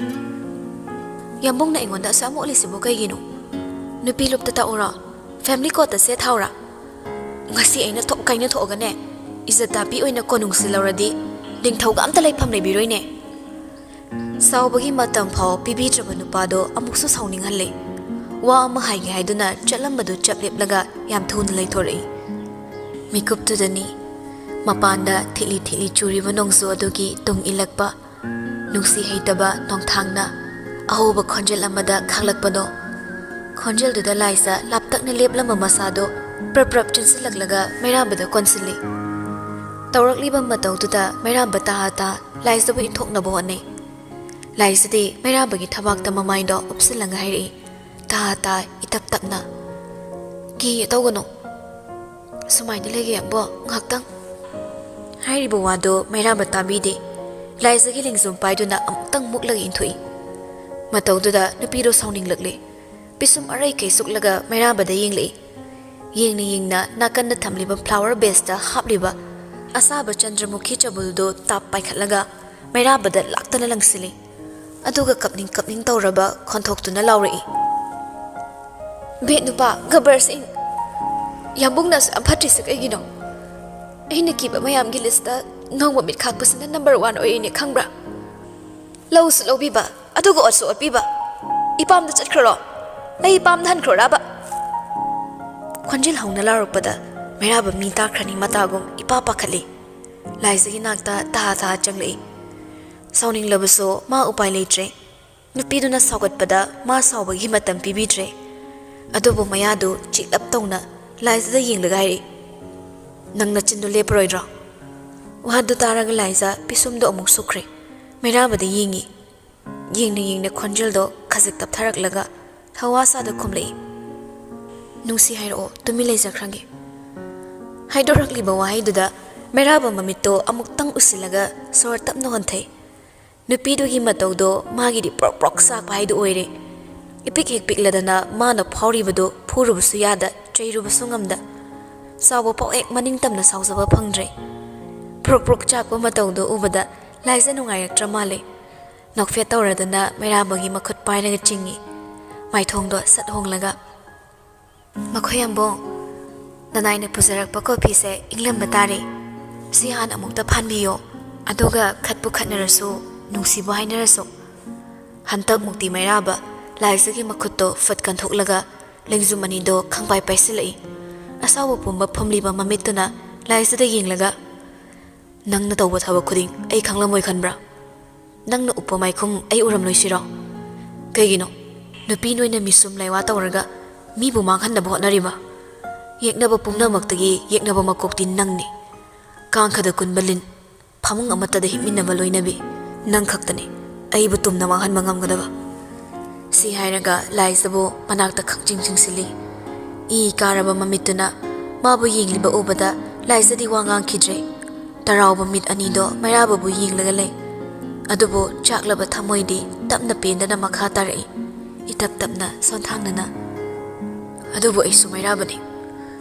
"ꯌꯥꯝꯕꯨꯡꯅ ꯑꯩꯉꯣꯟꯗ ꯑꯁꯨꯛ ꯌꯥꯝ ꯑꯣꯠꯂꯤꯁꯤꯕꯨ ꯀꯩꯒꯤꯅꯣ? ꯅꯨꯄꯤ ꯂꯨꯞꯇ ꯇꯥꯛꯎꯔꯣ? Family ꯀꯣꯠꯇ set ꯊꯥꯎꯔꯥ? ꯉꯁꯤ ꯑꯩꯅ ꯊꯣꯛ ꯀꯥꯏꯅ ꯊꯣꯛꯑꯒꯅꯦ, ꯏꯖꯠ ꯇꯥꯕꯤ ꯑꯣꯏꯅ ꯀꯣꯅꯨꯡꯁꯤ ꯂꯧꯔꯗꯤ ꯅꯤꯡꯊꯧꯒ ꯑꯝꯇ ꯂꯩꯐꯝ ꯂꯩꯕꯤꯔꯣꯏꯅꯦ"꯫ ꯁꯥꯎꯕꯒꯤ ꯃꯇꯝ ꯐꯥꯎ ꯄꯤꯕꯤꯗ꯭ꯔꯕ ꯅꯨꯄꯥꯗꯣ ꯑꯃꯨꯛꯁꯨ ꯁꯥꯎꯅꯤꯡꯍꯜꯂꯦ꯫ ꯋꯥ ꯑꯃ ꯍꯥꯏꯒꯦ ꯍꯥꯏꯗꯨꯅ ꯆꯠꯂꯝꯕꯗꯨ ꯆꯞ ꯂꯦꯞꯂꯒ ꯌꯥꯝ ꯊꯨꯅ ꯂꯩꯊꯣꯔꯛꯏ꯫ ꯃꯤꯀꯨꯞꯇꯨꯗꯅꯤ ꯃꯄꯥꯟꯗ ꯊꯤꯠꯂꯤ ꯊꯤꯠꯂꯤ ꯆꯨꯔꯤꯕ ꯅꯣꯡꯖꯨ ꯑꯗꯨꯒꯤ ꯇꯨꯡ ꯏꯜꯂꯛꯄ ꯅꯨꯡꯁꯤ ꯍꯩꯇꯕ ꯅꯣꯡꯊꯥꯡꯅ ꯑꯍꯧꯕ ꯈꯣꯟꯖꯦꯜ ꯑꯃꯗ ꯈꯥꯡꯂꯛꯄꯗꯣ꯫ ꯈꯣꯟꯖꯦꯜꯗꯨꯗ ꯂꯥꯏꯖ ꯂꯥꯞꯇꯛꯅ ꯂꯦꯞꯂꯝꯕ ꯃꯁꯥꯗꯣ ꯄ꯭ꯔꯞ ꯄ꯭ꯔꯞ ꯆꯤꯟꯁꯤꯜꯂꯛꯂꯒ ꯃꯩꯔꯥꯕꯗ ꯀꯣꯟꯁꯤꯜꯂꯤ꯫ ꯇꯧꯔꯛꯂꯤꯕ ꯃꯇꯧꯗꯨꯗ ꯃꯩꯔꯥꯕ ꯇꯥ ꯇꯥ ꯂꯥꯏꯖꯕꯨ ꯏꯟꯊꯣꯛꯅꯕ ꯍꯣꯠꯅꯩ꯫ ꯂꯥꯏꯖꯗꯤ ꯃꯩꯔꯥꯕꯒꯤ ꯊꯕꯥꯛꯇ ꯃꯃꯥꯏꯗꯣ ꯎꯞꯁꯤꯜꯂꯒ ꯍꯥꯏꯔꯛꯏ, ꯇꯥ ꯇꯥ ꯏꯇꯞ ꯇꯞꯅ, "ꯀꯤꯌꯦ ꯇꯧꯒꯅꯨ꯫ ꯁꯨꯃꯥꯏꯅ ꯂꯩꯒꯦ ꯑꯕꯣ, ꯉꯥꯏꯍꯥꯛꯇꯪ"꯫ ꯍꯥꯏꯔꯤꯕ ꯋꯥꯗꯨ ꯃꯩꯔꯥꯕ ꯇꯥꯕꯤꯗꯦ꯫ ꯂꯥꯏꯖꯒꯤ ꯂꯦꯡꯖꯨꯝ ꯄꯥꯏꯗꯨꯅ ꯑꯃꯨꯛꯇꯪ ꯃꯨꯛꯂꯒ ꯏꯟꯊꯣꯛꯏ꯫ ꯃꯇꯧꯗꯨꯗ ꯅꯨꯄꯤꯗꯣ ꯁꯥꯎꯅꯤꯡꯂꯛꯂꯦ꯫ ꯄꯤꯁꯨꯝ ꯑꯔꯩ ꯀꯩ ꯁꯨꯛꯂꯒ ꯃꯩꯔꯥꯕꯗ ꯌꯦꯡꯂꯛꯏ꯫ ꯌꯦꯡꯅ ꯌꯦꯡꯅ ꯅꯥꯀꯟꯗ ꯊꯝꯂꯤꯕ ꯐ꯭ꯂꯥꯋꯔ ꯕꯦꯁꯇ ꯍꯥꯞꯂꯤꯕ ꯑꯁꯥꯕ ꯆꯟꯗ꯭ꯔꯃꯨꯈꯤ ꯆꯕꯨꯜꯗꯨ ꯇꯥꯞ ꯄꯥꯏꯈꯠꯂꯒ ꯃꯩꯔꯥꯕꯗ ꯂꯥꯛꯇꯅ ꯂꯪꯁꯤꯜꯂꯤ꯫ ꯑꯗꯨꯒ ꯀꯞꯅꯤꯡ ꯀꯞꯅꯤꯡ ꯇꯧꯔꯕ ꯈꯣꯟꯊꯣꯛꯇꯨꯅ ꯂꯥꯎꯔꯛꯏ, "ꯕꯦꯠ ꯅꯨꯄꯥ, ꯒꯕꯔ ꯁꯤꯡ, ꯌꯥꯝꯕꯨꯡꯅ ꯑꯁꯨꯛ ꯌꯥꯝ ꯐꯠꯇ꯭ꯔꯤꯁꯦ ꯀꯩꯒꯤꯅꯣ? ꯑꯩꯅ ꯀꯤꯕ ꯃꯌꯥꯝꯒꯤ ꯂꯤꯁꯇ ꯉꯧꯕ ꯃꯤꯠ ꯈꯥꯛꯄꯁꯤꯅ ꯅꯝꯕꯔ ꯋꯥꯟ ꯑꯣꯏꯔꯤꯅꯦ ꯈꯪꯕ꯭ꯔꯥ? ꯂꯧꯁꯨ ꯂꯧꯕꯤꯕ, ꯑꯗꯨꯒ ꯑꯣꯠꯁꯨ ꯑꯣꯠꯄꯤꯕ꯫ ꯏꯄꯥꯝꯗ ꯆꯠꯈ꯭ꯔꯣ? ꯑꯩ ꯏꯄꯥꯝꯗ ꯍꯟꯈ꯭ꯔꯣꯔꯕ?" ꯈꯣꯟꯖꯦꯜ ꯍꯧꯅ ꯂꯥꯎꯔꯛꯄꯗ ꯃꯩꯔꯥꯕ ꯃꯤ ꯇꯥꯈ꯭ꯔꯅꯤ ꯃꯇꯥꯒꯨꯝ ꯏꯄꯥ ꯄꯥꯈꯠꯂꯤ꯫ ꯂꯥꯏꯖꯒꯤ ꯅꯥꯛꯇ ꯇꯍꯥ ꯇꯍꯥ ꯆꯪꯂꯛꯏ꯫ ꯁꯥꯎꯅꯤꯡꯂꯕꯁꯨ ꯃꯥ ꯎꯄꯥꯏ ꯂꯩꯇ꯭ꯔꯦ꯫ ꯅꯨꯄꯤꯗꯨꯅ ꯁꯥꯎꯒꯠꯄꯗ ꯃꯥ ꯁꯥꯎꯕꯒꯤ ꯃꯇꯝ ꯄꯤꯕꯤꯗ꯭ꯔꯦ꯫ ꯑꯗꯨꯕꯨ ꯃꯌꯥꯗꯨ ꯆꯤꯛꯂꯞ ꯇꯧꯅ ꯂꯥꯏꯖꯗ ꯌꯦꯡꯂꯒ ꯍꯥꯏꯔꯛꯏ, "ꯅꯪ ꯅꯆꯤꯟꯗꯨ ꯂꯦꯞꯄꯔꯣꯏꯗ꯭ꯔꯣ?" ꯋꯥꯗꯨ ꯇꯥꯔꯒ ꯂꯥꯏꯖ ꯄꯤꯁꯨꯝꯗꯣ ꯑꯃꯨꯛ ꯁꯨꯛꯈ꯭ꯔꯦ꯫ ꯃꯩꯔꯥꯕꯗ ꯌꯦꯡꯉꯤ꯫ ꯌꯦꯡꯅ ꯌꯦꯡꯅ ꯈꯣꯟꯖꯦꯜꯗꯣ ꯈꯖꯤꯛ ꯇꯞꯊꯔꯛꯂꯒ ꯍꯋꯥꯁꯥꯗ ꯈꯨꯝꯂꯛꯏ, "ꯅꯨꯡꯁꯤ ꯍꯥꯏꯔꯛꯑꯣ, ꯇꯨꯃꯤꯟ ꯂꯩꯖꯈ꯭ꯔꯒꯦ"꯫ ꯍꯥꯏꯗꯣꯔꯛꯂꯤꯕ ꯋꯥꯍꯩꯗꯨꯗ ꯃꯩꯔꯥꯕ ꯃꯃꯤꯠꯇꯣ ꯑꯃꯨꯛꯇꯪ ꯎꯁꯤꯜꯂꯒ ꯁꯣꯔ ꯇꯞꯅ ꯍꯣꯟꯊꯩ꯫ ꯅꯨꯄꯤꯗꯨꯒꯤ ꯃꯇꯧꯗꯣ ꯃꯥꯒꯤꯗꯤ ꯄ꯭ꯔꯣꯛ ꯄ꯭ꯔꯣꯛ ꯆꯥꯛꯄ ꯍꯥꯏꯗꯨ ꯑꯣꯏꯔꯦ꯫ ꯏꯄꯤꯛ ꯍꯦꯛ ꯄꯤꯛꯂꯗꯅ ꯃꯥꯅ ꯐꯥꯎꯔꯤꯕꯗꯨ ꯐꯨꯔꯨꯕꯁꯨ ꯌꯥꯗ, ꯆꯩꯔꯨꯕꯁꯨ ꯉꯝꯗ꯫ ꯆꯥꯎꯕ ꯄꯥꯎ ꯍꯦꯛ ꯃꯅꯤꯡ ꯇꯝꯅ ꯁꯥꯎꯖꯕ ꯐꯪꯗ꯭ꯔꯦ꯫ ꯄ꯭ꯔꯣꯛ ꯄ꯭ꯔꯣꯛ ꯆꯥꯛꯄ ꯃꯇꯧꯗꯣ ꯎꯕꯗ ꯂꯥꯏꯖ ꯅꯨꯡꯉꯥꯏꯔꯛꯇ꯭ꯔ ꯃꯥꯜꯂꯦ꯫ ꯅꯣꯛꯐꯦꯠ ꯇꯧꯔꯗꯅ ꯃꯩꯔꯥꯕꯒꯤ ꯃꯈꯨꯠ ꯄꯥꯏꯔꯒ ꯆꯤꯡꯉꯤ꯫ ꯃꯥꯏꯊꯣꯡꯗꯣ ꯁꯠ ꯍꯣꯡꯂꯒ, "ꯃꯈꯣꯏ ꯑꯝꯕꯣ, ꯅꯅꯥꯏꯅ ꯄꯨꯖꯔꯛꯄ ꯀꯣꯐꯤꯁꯦ ꯏꯪꯂꯝꯕ ꯇꯥꯔꯦ꯫ ꯁꯤ ꯍꯥꯟꯅ ꯑꯃꯨꯛꯇ ꯐꯥꯟꯕꯤꯌꯣ꯫ ꯑꯗꯨꯒ ꯈꯠꯄꯨ ꯈꯠꯅꯔꯁꯨ, ꯅꯨꯡꯁꯤꯕꯨ ꯍꯥꯏꯅꯔꯁꯨ"꯫ ꯍꯟꯇꯛ ꯃꯨꯛꯇꯤ ꯃꯩꯔꯥꯕ ꯂꯥꯏꯖꯒꯤ ꯃꯈꯨꯠꯇꯣ ꯐꯠ ꯀꯟꯊꯣꯛꯂꯒ ꯂꯦꯡꯖꯨꯝ ꯑꯅꯤꯗꯣ ꯈꯪꯄꯥꯏ ꯄꯥꯏꯁꯤꯜꯂꯛꯏ꯫ ꯑꯁꯥꯎꯕ ꯄꯨꯝꯕ ꯐꯝꯂꯤꯕ ꯃꯃꯤꯠꯇꯨꯅ ꯂꯥꯏꯖꯗ ꯌꯦꯡꯂꯒ, "ꯅꯪꯅ ꯇꯧꯕ ꯊꯕꯛ ꯈꯨꯗꯤꯡ ꯑꯩ ꯈꯪꯂꯝꯃꯣꯏ ꯈꯟꯕ꯭ꯔꯥ? ꯅꯪꯅ ꯎꯞꯄ ꯃꯥꯏꯈꯨꯝ ꯑꯩ ꯎꯔꯝꯂꯣꯏꯁꯤꯔꯣ? ꯀꯩꯒꯤꯅꯣ? ꯅꯨꯄꯤ ꯅꯣꯏꯅ ꯃꯤꯁꯨꯝ ꯂꯩꯋꯥ ꯇꯧꯔꯒ ꯃꯤꯕꯨ ꯃꯥꯡꯍꯟꯅꯕ ꯍꯣꯠꯅꯔꯤꯕ? ꯌꯦꯛꯅꯕ ꯄꯨꯝꯅꯃꯛꯇꯒꯤ ꯌꯦꯛꯅꯕ ꯃꯀꯣꯛꯇꯤ ꯅꯪꯅꯤ꯫ ꯀꯥꯡꯈꯗ ꯀꯨꯟꯕ ꯂꯤꯟ, ꯐꯃꯨꯡ ꯑꯃꯠꯇꯗ ꯍꯤꯞꯃꯤꯟꯅꯕ ꯂꯣꯏꯅꯕꯤ ꯅꯪ ꯈꯛꯇꯅꯤ ꯑꯩꯕꯨ ꯇꯨꯝꯅ ꯃꯥꯡꯍꯟꯕ ꯉꯝꯒꯗꯕ"꯫ ꯁꯤ ꯍꯥꯏꯔꯒ ꯂꯥꯏꯖꯕꯨ ꯃꯅꯥꯛꯇ ꯈꯪꯆꯤꯡ ꯆꯤꯡꯁꯤꯜꯂꯤ꯫ ꯏ ꯀꯥꯔꯕ ꯃꯃꯤꯠꯇꯨꯅ ꯃꯥꯕꯨ ꯌꯦꯡꯂꯤꯕ ꯎꯕꯗ ꯂꯥꯏꯖꯗꯤ ꯋꯥ ꯉꯥꯡꯈꯤꯗ꯭ꯔꯦ꯫ ꯇꯔꯥꯎꯕ ꯃꯤꯠ ꯑꯅꯤꯗꯣ ꯃꯩꯔꯥꯕꯕꯨ ꯌꯦꯡꯂꯒ ꯂꯩ꯫ ꯑꯗꯨꯕꯨ ꯆꯥꯛꯂꯕ ꯊꯃꯣꯏꯗꯤ ꯇꯞꯅ ꯄꯦꯟꯗꯅ ꯃꯈꯥ ꯇꯥꯔꯛꯏ, ꯏꯇꯞ ꯇꯞꯅ ꯁꯣꯟꯊꯥꯡꯅꯅ꯫ "ꯑꯗꯨꯕꯨ ꯑꯩꯁꯨ ꯃꯩꯔꯥꯕꯅꯤ꯫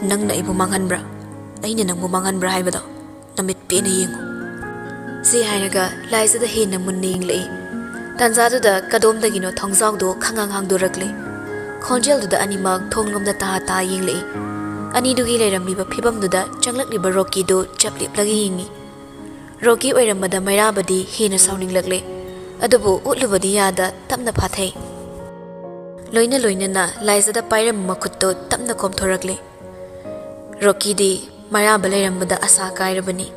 ꯅꯪꯅ ꯑꯩꯕꯨ ꯃꯥꯡꯍꯟꯕ꯭ꯔꯥ? ꯑꯩꯅ ꯅꯪꯕꯨ ꯃꯥꯡꯍꯟꯕ꯭ꯔꯥ ꯍꯥꯏꯕꯗꯣ ꯅꯃꯤꯠ ꯄꯦꯟꯅ ꯌꯦꯡꯉꯨ"꯫ ꯁꯤ ꯍꯥꯏꯔꯒ ꯂꯥꯏꯖꯗ ꯍꯦꯟꯅ ꯃꯨꯟꯅ ꯌꯦꯡꯂꯛꯏ꯫ ꯇꯥꯟꯖꯥꯗꯨꯗ ꯀꯗꯣꯝꯗꯒꯤꯅꯣ ꯊꯣꯡꯖꯥꯎꯗꯣ ꯈꯪꯍꯥꯡ ꯍꯥꯡꯗꯣꯔꯛꯂꯦ꯫ ꯈꯣꯟꯖꯦꯜꯗꯨꯗ ꯑꯅꯤꯃꯛ ꯊꯣꯡꯂꯣꯝꯗ ꯇꯥ ꯇꯥ ꯌꯦꯡꯂꯛꯏ꯫ ꯑꯅꯤꯗꯨꯒꯤ ꯂꯩꯔꯝꯂꯤꯕ ꯐꯤꯕꯝꯗꯨꯗ ꯆꯪꯂꯛꯂꯤꯕ ꯔꯣꯀꯤꯗꯨ ꯆꯞ ꯂꯦꯞꯂꯒ ꯌꯦꯡꯉꯤ꯫ ꯔꯣꯀꯤ ꯑꯣꯏꯔꯝꯕꯗ ꯃꯩꯔꯥꯕꯗꯤ ꯍꯦꯟꯅ ꯁꯥꯎꯅꯤꯡꯂꯛꯂꯦ꯫ ꯑꯗꯨꯕꯨ ꯎꯠꯂꯨꯕꯗꯤ ꯌꯥꯗ ꯇꯞꯅ ꯐꯥꯊꯩ꯫ ꯂꯣꯏꯅ ꯂꯣꯏꯅꯅ ꯂꯥꯏꯖꯗ ꯄꯥꯏꯔꯝꯕ ꯃꯈꯨꯠꯇꯨ ꯇꯞꯅ ꯀꯣꯝꯊꯣꯔꯛꯂꯦ꯫ ꯔꯣꯀꯤꯗꯤ ꯃꯩꯔꯥꯕ ꯂꯩꯔꯝꯕꯗ ꯑꯁꯥ ꯀꯥꯏꯔꯕꯅꯤ꯫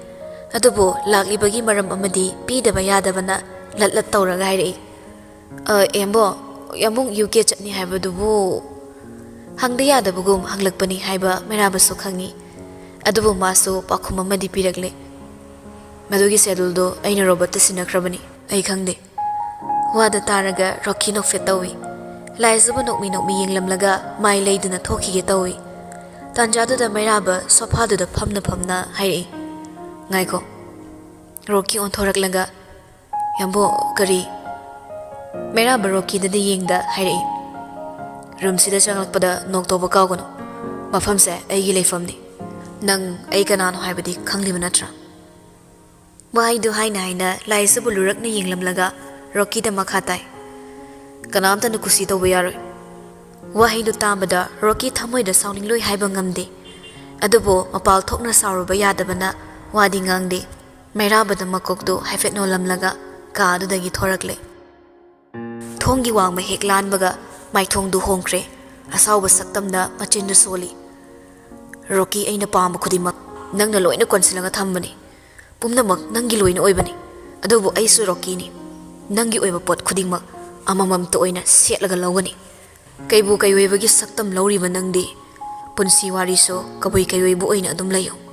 ꯑꯗꯨꯕꯨ ꯂꯥꯛꯂꯤꯕꯒꯤ ꯃꯔꯝ ꯑꯃꯗꯤ ꯄꯤꯗꯕ ꯌꯥꯗꯕꯅ ꯂꯠ ꯂꯠ ꯇꯧꯔꯒ ꯍꯥꯏꯔꯛꯏ, "ꯑ, ꯑꯦꯝꯕꯣ, ꯑꯃꯨꯛ ꯌꯨ ꯀꯦ ꯆꯠꯅꯤ ꯍꯥꯏꯕꯗꯨꯕꯨ?" ꯍꯪꯗ ꯌꯥꯗꯕꯒꯨꯝ ꯍꯪꯂꯛꯄꯅꯤ ꯍꯥꯏꯕ ꯃꯩꯔꯥꯕꯁꯨ ꯈꯪꯏ꯫ ꯑꯗꯨꯕꯨ ꯃꯥꯁꯨ ꯄꯥꯎꯈꯨꯝ ꯑꯃꯗꯤ ꯄꯤꯔꯛꯂꯦ, "ꯃꯗꯨꯒꯤ ꯁꯦꯗꯨꯜꯗꯣ ꯑꯩꯅ ꯔꯣꯕꯔꯠꯇ ꯁꯤꯟꯅꯈ꯭ꯔꯕꯅꯤ, ꯑꯩ ꯈꯪꯗꯦ꯫" ꯋꯥꯗ ꯇꯥꯔꯒ ꯔꯣꯀꯤ ꯅꯣꯛꯐꯦꯠ ꯇꯧꯏ꯫ ꯂꯥꯏꯖꯕꯨ ꯅꯣꯛꯃꯤ ꯅꯣꯛꯃꯤ ꯌꯦꯡꯂꯝꯂꯒ ꯃꯥꯏ ꯂꯩꯗꯨꯅ ꯊꯣꯛꯈꯤꯒꯦ ꯇꯧꯏ꯫ ꯇꯥꯟꯖꯥꯗꯨꯗ ꯃꯩꯔꯥꯕ ꯁꯣꯐꯥꯗꯨꯗ ꯐꯝꯅ ꯐꯝꯅ ꯍꯥꯏꯔꯛꯏ, "ꯉꯥꯏꯈꯣ꯫" ꯔꯣꯀꯤ ꯑꯣꯟꯊꯣꯔꯛꯂꯒ, "ꯌꯥꯝꯕꯣ, ꯀꯔꯤ?" ꯃꯩꯔꯥꯕ ꯔꯣꯀꯤꯗꯗꯤ ꯌꯦꯡꯗ ꯍꯥꯏꯔꯛꯏ, "ꯔꯨꯝꯁꯤꯗ ꯆꯪꯂꯛꯄꯗ ꯅꯣꯛ ꯇꯧꯕ ꯀꯥꯎꯒꯅꯨ꯫ ꯃꯐꯝꯁꯦ ꯑꯩꯒꯤ ꯂꯩꯐꯝꯅꯤ꯫ ꯅꯪ ꯑꯩ ꯀꯅꯥꯅꯣ ꯍꯥꯏꯕꯗꯤ ꯈꯪꯂꯤꯕ ꯅꯠꯇ꯭ꯔꯥ?" ꯋꯥꯍꯩꯗꯨ ꯍꯥꯏꯅ ꯍꯥꯏꯅ ꯂꯥꯏꯖꯕꯨ ꯂꯨꯔꯛꯅ ꯌꯦꯡꯂꯝꯂꯒ ꯔꯣꯀꯤꯗ ꯃꯈꯥ ꯇꯥꯏ, "ꯀꯅꯥꯝꯇꯅ ꯀꯨꯁꯤ ꯇꯧꯕ ꯌꯥꯔꯣꯏ꯫" ꯋꯥꯍꯩꯗꯨ ꯇꯥꯕꯗ ꯔꯣꯀꯤ ꯊꯃꯣꯏꯗ ꯁꯥꯎꯅꯤꯡꯂꯣꯏ ꯍꯥꯏꯕ ꯉꯝꯗꯦ꯫ ꯑꯗꯨꯕꯨ ꯃꯄꯥꯜ ꯊꯣꯛꯅ ꯁꯥꯎꯔꯨꯕ ꯌꯥꯗꯕꯅ ꯋꯥꯗꯤ ꯉꯥꯡꯗꯦ꯫ ꯃꯩꯔꯥꯕꯗ ꯃꯀꯣꯛꯇꯨ ꯍꯥꯏꯐꯦꯠ ꯅꯣꯜꯂꯝꯂꯒ ꯀꯥ ꯑꯗꯨꯗꯒꯤ ꯊꯣꯔꯛꯂꯦ꯫ ꯊꯣꯡꯒꯤ ꯋꯥꯡꯃ ꯍꯦꯛ ꯂꯥꯟꯕꯒ ꯃꯥꯏꯊꯣꯡꯗꯨ ꯍꯣꯡꯈ꯭ꯔꯦ꯫ ꯑꯁꯥꯎꯕ ꯁꯛꯇꯝꯅ ꯃꯆꯤꯟꯗꯨ ꯁꯣꯜꯂꯤ, "ꯔꯣꯀꯤ, ꯑꯩꯅ ꯄꯥꯝꯕ ꯈꯨꯗꯤꯡꯃꯛ ꯅꯪꯅ ꯂꯣꯏꯅ ꯀꯣꯟꯁꯤꯜꯂꯒ ꯊꯝꯕꯅꯤ꯫ ꯄꯨꯝꯅꯃꯛ ꯅꯪꯒꯤ ꯂꯣꯏꯅ ꯑꯣꯏꯕꯅꯤ꯫ ꯑꯗꯨꯕꯨ ꯑꯩꯁꯨ ꯔꯣꯀꯤꯅꯤ꯫ ꯅꯪꯒꯤ ꯑꯣꯏꯕ ꯄꯣꯠ ꯈꯨꯗꯤꯡꯃꯛ ꯑꯃꯃꯝꯇ ꯑꯣꯏꯅ ꯁꯦꯠꯂꯒ ꯂꯧꯒꯅꯤ꯫ ꯀꯩꯕꯨ ꯀꯩꯑꯣꯏꯕꯒꯤ ꯁꯛꯇꯝ ꯂꯧꯔꯤꯕ ꯅꯪꯗꯤ ꯄꯨꯟꯁꯤ ꯋꯥꯔꯤꯁꯨ ꯀꯕꯨꯏ ꯀꯩꯑꯣꯏꯕ ꯑꯣꯏꯅ ꯑꯗꯨꯝ ꯂꯩꯌꯨ꯫"